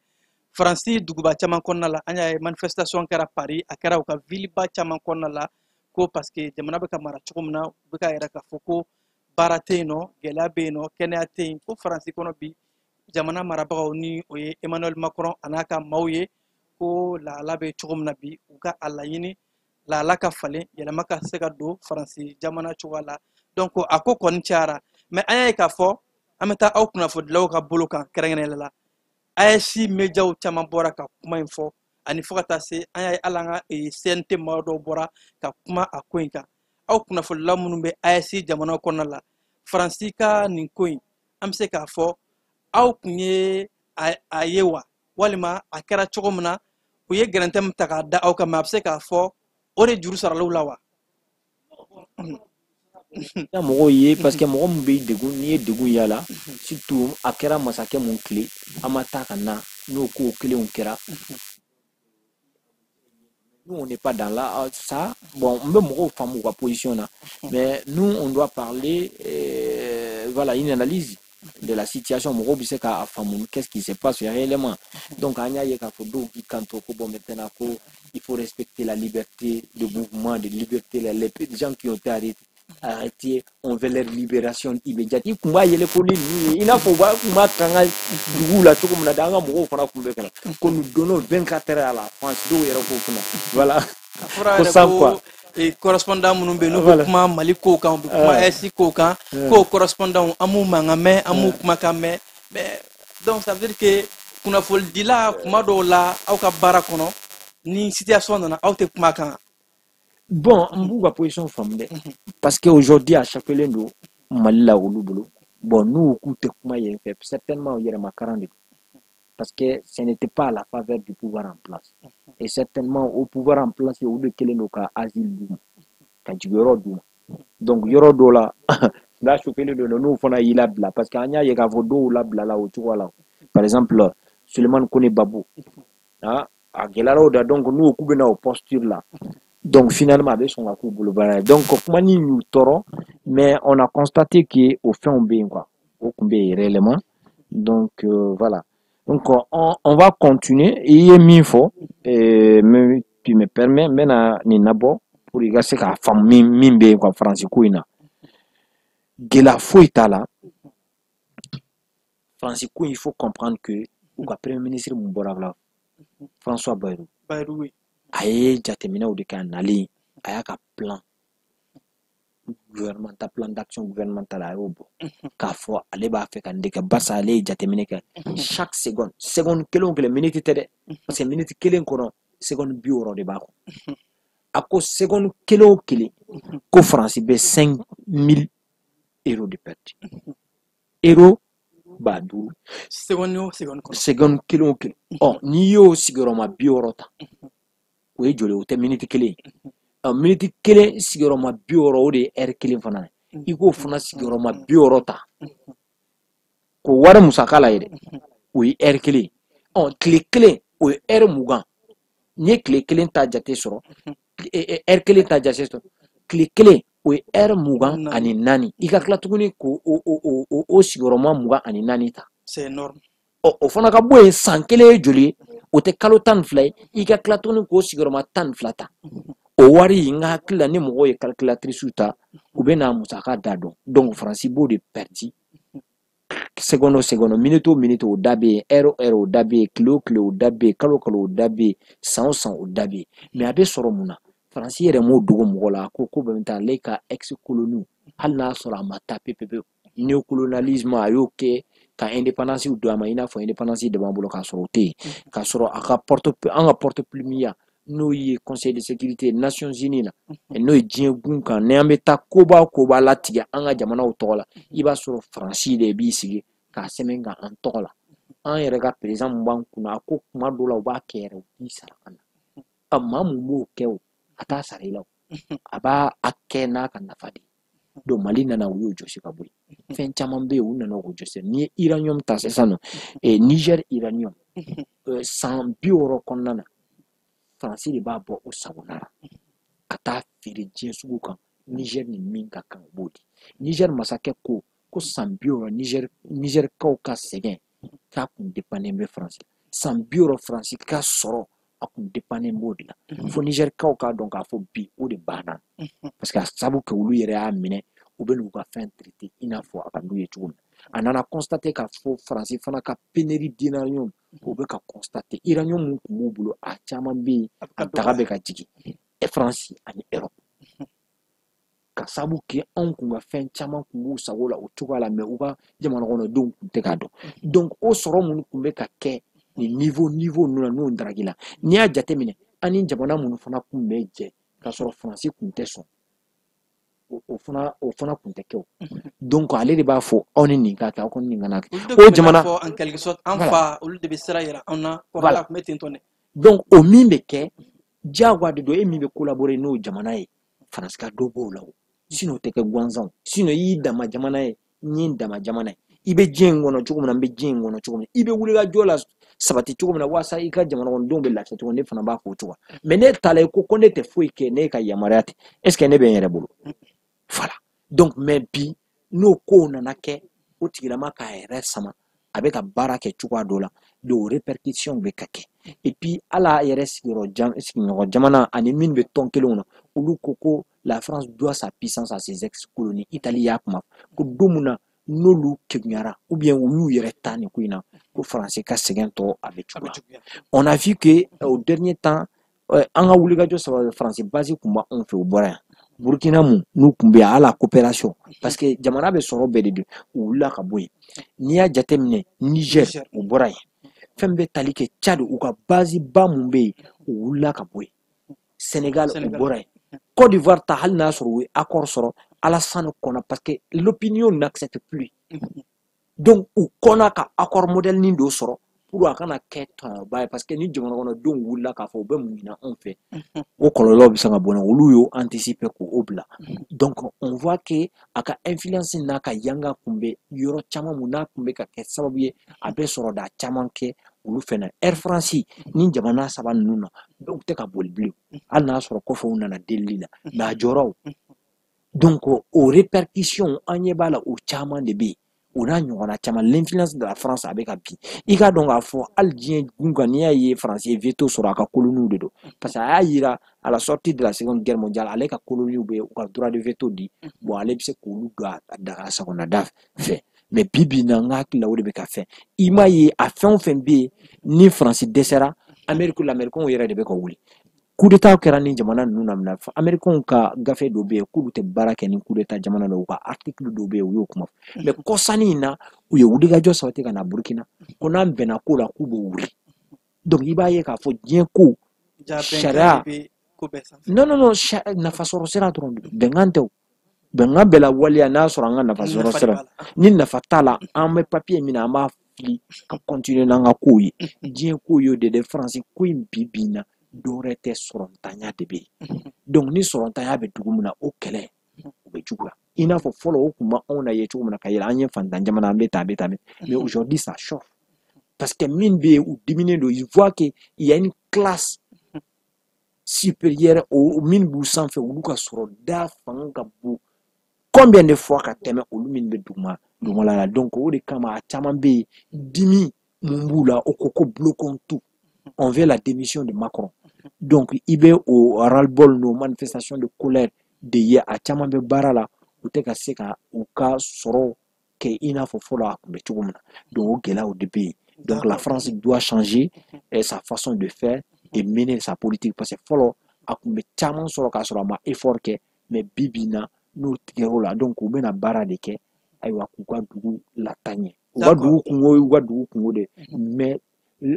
Faransi duguba caman kɔnɔna la. An y'a ye manifestation kɛra Paris, a kɛra u ka ville ba caman kɔnɔna la, ko parce que jamana bɛ ka mara cogo min na, u bɛ ka yɛrɛ k'a fɔ ko baara tɛ yen nɔ, gɛlɛya bɛ yen nɔ, kɛnɛya tɛ yen, ko Faransi kɔnɔ bi jamana marabagaw, ni o ye Emmanuel Macron a n'a ka maaw ye, ko lahala bɛ cogo min na bi, u ka a laɲini lahala ka falen, yɛlɛma ka se ka don Faransi jamana cogoya la. Donc a ko kɔni cayara, mais an y'a ye k'a fɔ an bɛ taa aw kunnafonidilaw ka bolo kan, kɛrɛnkɛrɛnnenya la AES médiaw caman bɔra ka kuma in fɔ, ani fo ka taa se an y'a ye hali an ka CNT maa dɔw bɔra ka kuma a ko in kan. Aw kunnafonidilaw minnu bɛ AES jamana kɔnɔna la, Faransi ka nin ko in, an bɛ se k'a fɔ aw kun ye a ye wa, walima a kɛra cogo min na, u ye gɛrɛntɛ min ta k'a da aw kan, mais a bɛ se k'a fɔ o de juru saralaw la wa? Ya mɔgɔw ye, parce que mɔgɔ min bɛ degun, n'i ye degun y'a la, surtout a kɛra masakɛ mun tile, an ma taa ka na n'o ko kelenw kɛra. Nous, on n'est pas dans la ça. Bon, n bɛ mɔgɔw faamu u ka position na, mais nous, on doit parler, voilà, une analyse de la situation. Mɔgɔw bɛ se k'a faamu qu'est-ce qui se passe réellement. Donc an y'a ye k'a fɔ dɔw k'i kanto ko bon, maintenant ko il faut respecter la liberté de mouvement, de liberté, les gens qui ont été arrêtés, on veut leur libération immédiate. I kun b'a yɛlɛ ko ni ninnu ye, i n'a fɔ u b'a kun b'a kan ka duguw la cogo min na, an ka mɔgɔw fana kun bɛ ka na ko nous donnons 24 heures à la France, dɔw yɛrɛ ko fana, voilà. A fɔra yɛrɛ ko correspondant minnu bɛ yen, n'u bɛ kuma Mali kow kan, u bɛ kuma AES kow kan, k'o correspondant, an m'u mankan mɛn, an m'u kumakan mɛn. Mais donc ça veut dire que kunnafonidila, kuma dɔw la, aw ka baara kɔnɔ, ni situation nana, aw tɛ kuma kan? Bon, n b'u ka position faamu dɛ, parce que aujourd'hui a chapelen don Mali la olu bolo. Bon, n'u k'u tɛ kuma yen fɛ, certainement yɛrɛmakaran de don, parce que ce n'était pas à la faveur du pouvoir en place, et certainement au pouvoir en place, olu de kɛlen don ka asile d'u ma, ka jigiyɔrɔ d'u ma. Donc yɔrɔ dɔw la n'a chopelen don, n'u fana y'i labila, parce que an y'a ye k'a fɔ dɔw labilala o cogoya la, par exemple Sulemani Kone Babu, ah, a gɛlɛyara o da. Donc n'u k'u bɛ na o posture la, donc finalement a bɛ sɔn ka k'u bolo baara ye. Donc kuma ni y'u tɔɔrɔ, mais on a constaté que o fɛnw bɛ yen quoi, o tun bɛ yen réellement. Donc voilà, donc on va continuer. I ye min fɔ, mais tu me permets, n bɛna nin nabɔ pour i ka se k'a faamu min bɛ yen quoi. Faransi ko in na, gɛlɛya foyi t'a la. Faransi ko in, il faut comprendre que u ka premier ministre mun bɔra la, François Bayrou. Bayrou, oui. A ye jateminɛw de kɛ a nalen, a y'a ka plan gouvernemental, plan d'action gouvernemental, a y'o bɔ k'a fɔ ale b'a fɛ ka nin de kɛ, barisa ale ye jateminɛ kɛ chaque seconde, seconde kelen o kelen, minute tɛ dɛ, parce que minute kelen kɔnɔ, seconde 60 de b'a kɔnɔ. A ko seconde kelen o kelen, ko Faransi bɛ 5000 euros de perte, euro 5000. Seconde o seconde kɔnɔ. Seconde kelen o kelen. Ɔ, n'i y'o sigiyɔrɔma 60 ta, o ye joli ye? O tɛ minute kelen ye. Ɔ, minute kelen sigiyɔrɔma 60, o de ye heure kelen fana ye. I k'o fana sigiyɔrɔma 60 ta k'o wari musaka la yɛrɛ, o ye heure kelen ye. Ɔ, tile kelen, o ye heure 20. N'i ye tile kelen ta jate sɔrɔ, heure kelen ta jate sɔrɔ, tile kelen o ye heure 24. I ka tila tuguni k'o o sigiyɔrɔma 24 ta. C'est énorme. Ɔ, o fana ka bɔ yen, san kelen ye joli ye? O tɛ kalo 12 ye? I ka tila tuguni k'o sigiyɔrɔma 12 ta, o wari, n ka hakili la, ni mɔgɔw ye calculatrice ta, u bɛ n'a musaka da dɔn. Donc Faransi b'o de perdu seconde o seconde, minute o minute, o da bɛ yen, heure o heure, o da bɛ yen, tile o tile, o da bɛ yen, kalo o kalo, o da bɛ yen, san o san, o da bɛ yen. Mais a bɛ sɔrɔ mun na? Faransi yɛrɛ m'o dogo mɔgɔ la. A ko ko bɛ taa ale ka ex colonie, hali n'a sɔrɔ a ma taa pepepewu, néocolonialisme a y'o kɛ ka indépendance don a ma, i n'a fɔ indépendance de b'an bolo, k'a sɔrɔ o tɛ yen, k'a sɔrɔ a ka porte, an ka porte plume ya, n'o ye Conseil de sécurité Nations Unies la, n'o ye diɲɛ gun kan, ni an bɛ taa koba o koba latigɛ an ka jamanaw tɔgɔ la, i b'a sɔrɔ Faransi de b'i sigi k'a sɛbɛn ka an tɔgɔ la. An yɛrɛ ka président mun b'an kunna, a ko kuma dɔw la, u b'a kɛ yɛrɛ, u t'i sara an na. A maa mun b'o kɛ, o a t'a sara i la, o a b'a a kɛ n'a ka nafa de ye. Donc Mali nana, u y'o jɔsi ka bɔ yen. Fɛn caman bɛ yen, u nana k'o jɔsi. N'i ye uranium ta sisan nɔ, Niger uranium, san 60 kɔnɔna na, Faransi de b'a bɔ o sagona la. ka taa feere diɲɛ sugu kan. Niger ni min ka kan, u b'o di. Niger masakɛ ko ko san 60 Nigerkaw ka sɛgɛn k'a kun dépendant bɛ Faransi, san 60 Faransi ka sɔrɔ a kun dépendant b'o de la. Fo Nigerkaw k'a dɔn k'a fɔ bi o de banna, parce que a sababu kɛ olu yɛrɛ y'a minɛ, u bɛ n'u ka fɛn traiter i n'a fɔ a ka d'u ye cogo min. A nana constater k'a fɔ Faransi fana ka pénurie d'uranium, o bɛ ka constater. Uranium mun tun b'u bolo, a caman bɛ yen, a daga bɛ ka jigin Faransi ani Europe, ka sababu kɛ anw kun ka fɛn caman kun b'u sago la o cogoya la, mais u ka jamana kɔnɔdenw kun tɛ k'a dɔn. Donc o sɔrɔ minnu kun bɛ ka kɛ nin niveau ninnu na, n'o daraki la, n'i y'a jateminɛ, an ni jamana minnu fana kun bɛ jɛ k'a sɔrɔ Faransi kun tɛ sɔn, o fana kun tɛ kɛ o. Donc ale de b'a fɔ aw ni nin ka kɛ, aw kɔni nin kana kɛ. O jamana en quelque sorte an fa, olu de bɛ sira yira anw na, kɔrɔla kun bɛ ten tɔ dɛ. Donc o min bɛ kɛ diyagoya de don, e min bɛ collaborer n'o jamana ye, Faransi ka dɔ b'o la o. Sinon o tɛ kɛ gansan. Sinon i y'i dama jamana ye, n ye n dama jamana ye. I bɛ diɲɛ in kɔnɔ cogo min na, n bɛ diɲɛ in kɔnɔ cogo min na. I bɛ wulikajɔ la sabati cogo min na walasa i ka jamana kɔnɔdenw bɛ lafiya cogo min, ne fana b'a k'o cogo la. Mais ne taara i ko ne tɛ foyi kɛ, ne ka yamaruya tɛ. Est ce que ne bɛ n yɛrɛ bolo? Voilà. Donc mais bi n'o kow nana kɛ, o tigilama k'a yɛrɛ sama, a bɛ ka baara kɛ cogoya dɔ la, donc répercussion bɛ ka kɛ. Et puis ala yɛrɛ sigiɲɔgɔn jamana ani min bɛ tɔn kelenw na, olu ko ko la France doit sa puissance à ses ex-colonies. Italie y'a kuma ko don min na n'olu kegunyara ou bien u y'u yɛrɛ ta nin ko in na, ko Faransi ka sɛgɛn tɔ a bɛ juguya. On a vu que au dernier temps, an ka wulikajɔ saba Faransi base kun b'anw fɛ, u bɔra yan. Burkina mun n'u kun bɛ yan, hali a coopération, parce que jamana bɛ sɔrɔ bɛɛ de don, u wulila ka bɔ yen. N'i y'a jateminɛ Niger, u bɔra yen. Fɛn bɛ tali kɛ Tchad, u ka base ba mun bɛ yen, u wulila ka bɔ yen. Sénégal, u bɔra yen. Côte d'Ivoire ta, hali n'a sɔrɔ u ye accord sɔrɔ Alassane kɔnna, parce que l'opinion n'accepte plus. Donc u kɔnna ka accord modèle nin dɔ sɔrɔ pour a kana kɛ tɔnɔba ye, parce que ni jamana kɔnɔdenw wulila k'a fɔ u bɛ mun ɲini anw fɛ, o kɔlɔlɔ bɛ se ka bɔ yen, olu y'o anticiper k'o bila. Donc on voit que a ka influence n'a ka yanga kun bɛ yɔrɔ caman mun n'a kun bɛ ka kɛ sababu ye, a bɛ sɔrɔda caman kɛ olu fɛnɛ. Air France ni jamana saba ninnu na, dɔw tɛ ka boli bilen, hali n'a sɔrɔ kɔfɛ u nana delili la, mais a jɔra o. Donc o répercussion an ɲɛ b'a la, o caman de bɛ yen, o n'a ɲɔgɔnna caman. L'influence de la France a bɛ ka bin. I k'a dɔn k'a fɔ hali diɲɛ gun kan, n'i y'a ye Faransi ye veto sɔrɔ a ka colonies de don, parce que a y'a yira à la sortie de la Seconde Guerre mondiale, ale ka colonies bɛ u ka droit de veto di, bon ale bɛ se k'olu don a daga sagona fɛ. Mais bi bi in na, n ka hakili la o de bɛ ka fɛn. I m'a ye a fɛn o fɛn bɛ yen ni Faransi dɛsɛra, Amérique l'Américains yɛrɛ de bɛ ka wuli. Coup d'état kɛra ni jamana ninnu na minɛ, Américains ka gafe dɔ bɛ yen k'olu tɛ baara kɛ ni coup d'état jamana la, u ka article dɔ bɛ yen, u y'o kuma fɔ. Mais kɔsanni in na, u ye wulikajɔ sabati ka na Burkina, ko n'an bɛnna ko la k'u b'o wuli. Donc i b'a ye k'a fɔ diɲɛ ko sariya, non non non, nafasɔrɔ sira dɔrɔn de don, bɛnkan tɛ o. Bɛnkan bɛɛ la waleya n'a sɔrɔ an ka nafasɔrɔ sira, ni nafa t'a la, an bɛ papier min na, an b'a fili ka continuer n'an ka kow ye. Diɲɛ ko y'o de dɛ. Faransi ko in bi bi in na, dɔwɛrɛ tɛ, sɔrɔntanya de bɛ yen. Donc ni sɔrɔntanya bɛ dugu min na, o kɛlɛ o bɛ juguya. I n'a fɔ fɔlɔ o kun ma anw na ye cogo min na ka yɛlɛ, an ye fantan jamana, an bɛ tan, an bɛ tan, mais aujourd'hui ça chauffe, parce que min bɛ yen, u diminen don. Ils voient que il y a une classe supérieure o min b'u sanfɛ, olu ka sɔrɔ da fanga ka bon combien de fois ka tɛmɛ olu min bɛ duguma dugumala la. Donc o de kama a caman bɛ yen, dimi mun b'u la, o ko ko bloquons tout, on veut la démission de Macron. Donc i bɛ o ras-le-bol n'o manifestation de colère de ye, a caman bɛ baara la, u tɛ ka se ka u ka sɔrɔ kɛ i n'a fɔ fɔlɔ a tun bɛ cogo min na. Donc o gɛlɛyaw de bɛ yen. Donc la France doit changer sa façon de faire et mener sa politique, parce que fɔlɔ a tun bɛ caman sɔrɔ k'a sɔrɔ a ma effort kɛ, mais bi bi in na n'o tigɛr'o la, donc u bɛna baara de kɛ, ayiwa, k'u ka dugu lataa ɲɛ. U ka dugu kungo y'u ka dugu kungo de, mais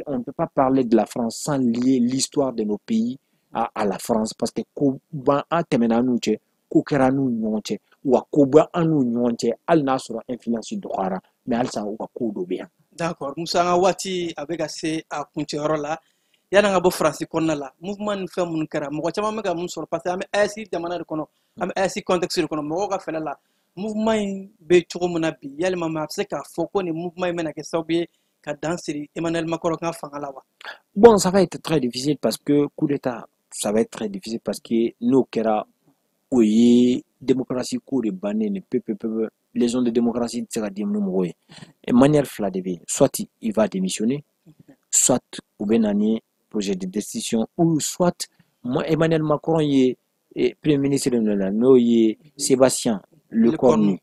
on ne peut pas parler de la France sans lier l'histoire de nos pays à la France, parce que ko ban an tɛmɛna an n'u cɛ, ko kɛra an n'u ɲɔgɔn cɛ, wa ko bɛ an n'u ɲɔgɔn cɛ, hali n'a sɔrɔ influence dɔgɔyara, mais halisa u ka kow dɔ bɛ yan. D'accord, Musa, an ka waati a bɛ ka se a kuncɛyɔrɔ la. Yanni an ka bɔ Faransi kɔnɔna la, mouvement ni fɛn minnu kɛra, mɔgɔ caman bɛ ka mun sɔrɔ, parce que an bɛ AES jamana de kɔnɔ, an bɛ AES contexte de kɔnɔ, mɔgɔw ka fɛlɛ la, mouvement in bɛ cogo min na bi, yalima a bɛ se k'a fɔ ko nin mouvement in bɛna kɛ sababu ye ka dan siri Emmanuel Macron ka fanga la wa? Bon, ça va être très difficile parce que coup d'État, Ça va être très difficile parce que n'o kɛra, o ye démocratie ko de bannen ni pepe pepe. Leçon de démocratie tɛ se ka di ni mɔgɔw ye. Manière fila de bɛ yen: soit il va démissionner, soit u bɛ na ni projet de destitution, ou soit Emmanuel Macron ye premier ministre de la, n'o ye Sébastien Lecornu,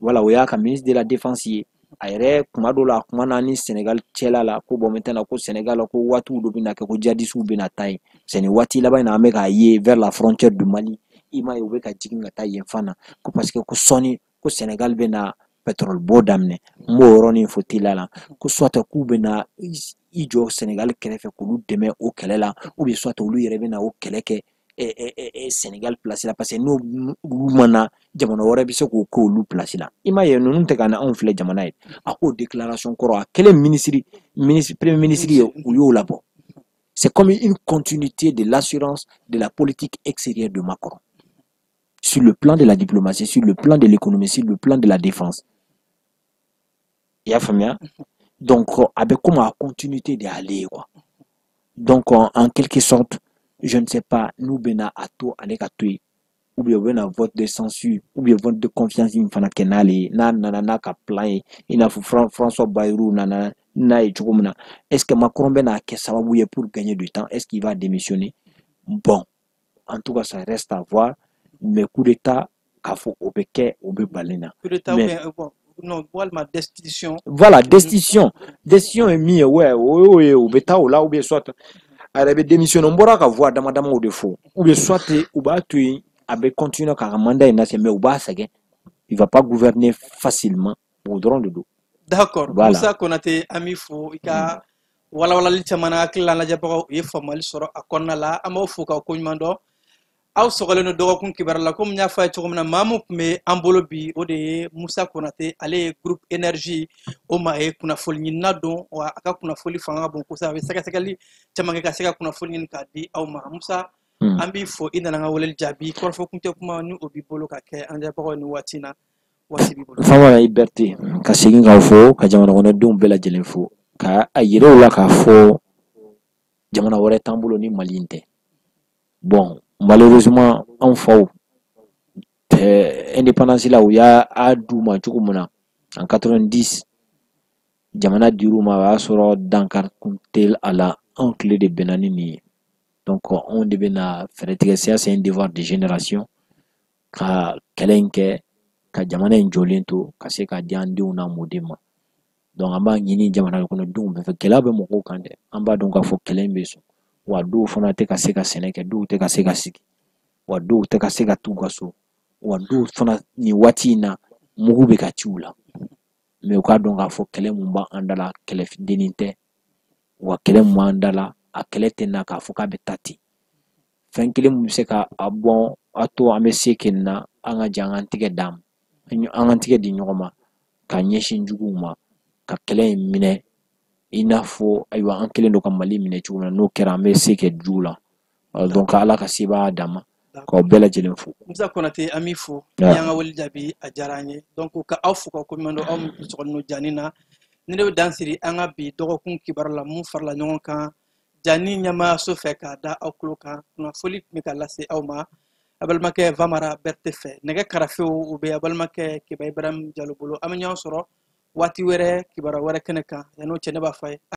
voilà, o y'a ka ministre de la Défense ye. A yɛrɛ kuma dɔw la, a kuma na ni Sénégal cɛla la ko bon, maintenant ko Sénégal ko waatiw dɔ bɛna kɛ ko djihadistes bɛna taa yen. C'est nin waati laban in na, an bɛ k'a ye vers la frontière du Mali, i m'a ye, u bɛ ka jigin ka taa yen fan na, ko parce que ko sɔɔni ko Sénégal bɛna pétrole bɔ daminɛ. N b'o yɔrɔnin fɔ teliya la, ko soit k'u bɛna i jɔ Sénégal kɛrɛfɛ k'olu dɛmɛ o kɛlɛ la, ou bien soit olu yɛrɛ bɛna o kɛlɛ kɛ Sénégal place la, parce que n'o olu ma na, jamana wɛrɛ bɛ se k'o k'olu place la. I m'a ye, ninnu tɛ ka na anw filɛ jamana ye. A k'o déclaration kɔrɔ, a kɛlen ministre premier ministre ye, u y'o labɔ. C'est comme une continuité de l'assurance de la politique extérieure de Macron sur le plan de la diplomatie, sur le plan de l'économie, sur le plan de la défense. I y'a faamuya? Donc a bɛ comme a continuité de y'ale ye quoi. Donc en quelque sorte, je ne sais pas n'u bɛna a to ale ka to yen, ou bien u bɛna vote de censure ou bien vote de confiance in fana kɛ n'ale ye, n'a nana n'a ka plan ye, i n'a fɔ François Bayrou nana n'a ye cogo min na. Est-ce que Macron bɛna kɛ sababu ye pour gagner du temps? Est-ce qu'il va démissionner? Bon, en tout cas, ça reste à voir. Mais coup d'état k'a fɔ o bɛ kɛ, o bɛ bali na. Coup d'état ou bien bon, non, walima destitution. Voilà, destitution. Destitution ye min ye, ouais, o y'o ye, u bɛ taa o la, ou bien soit a yɛrɛ bɛ démissionner. N bɔra ka voix dama damaw de fɔ, ou bien soit u b'a to yen, a bɛ continuer k'a ka mandat in lase, mais u b'a sɛgɛn, il va pas gouverner facilement, o dɔrɔn de don. D'accord. Voilà. Musa Konate, an b'i fo i ka walawalali caman na. Hakili la, lajɛbagaw u ye faamuyali sɔrɔ a kɔnɔna la. An b'aw fo k'aw koɲuman dɔn. Aw sɔgɔlen don dɔgɔkun kibaru la. Komi n y'a fɔ a ye cogo min na, maa min tun bɛ an bolo bi, o de ye Musa Konate. Ale ye Groupe Énergie o maa ye, kunnafoni ɲinina don wa a ka kunnafoni fanga ka bon kosɛbɛ. A bɛ sɛgɛsɛgɛli caman kɛ ka se ka kunnafoni ɲini k'a di aw ma. Musa, an b'i fo i nana an ka weleli jaabi. Kɔrɔfɔ kuncɛ kuma ni o b'i bolo ka kɛ an lajɛbagaw ni waati in na, waati b'i bolo. Famana i Berete, ka segin k'aw fo, ka jamana kɔnɔdenw bɛɛ lajɛlen fo, ka a yira u la k'a fɔ jamana wɛrɛ t'an bolo ni Mali in tɛ. Bon, malheureusement, anw faw tɛ indépendance la, u y'a a d'u ma cogo min na en 90, jamana dir'u ma, o y'a sɔrɔ dankari kun tɛ a la. Anw tile de bɛnna ni nin ye, donc anw de bɛna fɛɛrɛ tigɛ. Ça, c'est un devoir de génération, ka kɛlɛ in kɛ ka jamana in jɔlen to ka se k'a di an denw n'a mɔdenw ma. Donc an b'a ɲini jamana kɔnɔdenw bɛɛ fɛ. Gɛlɛya bɛ mɔgɔw kan dɛ, an b'a dɔn k'a fɔ kɛlɛ in bɛ sɔn wa, dɔw fana tɛ ka se ka sɛnɛ kɛ, dɔw tɛ ka se ka sigi wa, dɔw tɛ ka se ka t'u ka so wa, dɔw fana nin waati in na mugu bɛ ka ci u la. Mais u k'a dɔn k'a fɔ kɛlɛ mun b'an da la, kɛlɛ dennin tɛ wa, kɛlɛ mun b'an da la, a kɛlɛ tɛ na k'a fɔ k'a bɛ taa ten. Fɛn kelen mun bɛ se ka a bɔn a to an bɛ se kɛ nin na, an ka jɛ an k'an tigɛ d'an ma, an k'an tigɛ di ɲɔgɔn ma ka ɲɛsin juguw ma, ka kɛlɛ in minɛ i n'a fɔ ayiwa an kɛlen don ka Mali minɛ cogo min na. N'o kɛra, an bɛ se kɛ jugu la. Donc Ala ka sebaaya d'an ma, k'aw bɛɛ lajɛlen fo. Musa Konate, an b'i fo i y'an ka wele jaabi, a diyara an ye. Donc ka aw fo ka koɲuman dɔn, aw min sɔgɔlen don jani na. Ni ne bɛ dan siri an ka bi dɔgɔkun kibaru la mun farala ɲɔgɔn kan jani ɲɛmaayaso fɛ k'a da aw tulo kan. Kunnafoli tun bɛ ka lase aw ma a balimakɛ Vamara Berete fɛ. Nɛgɛ karafew u bɛ a balimakɛ Keba Ibrahim Jalo bolo. An bɛ ɲɔgɔn sɔrɔ waati wɛrɛ, kibaruya wɛrɛ kɛnɛ kan. Yan'o cɛ, ne b'a fɔ a ye.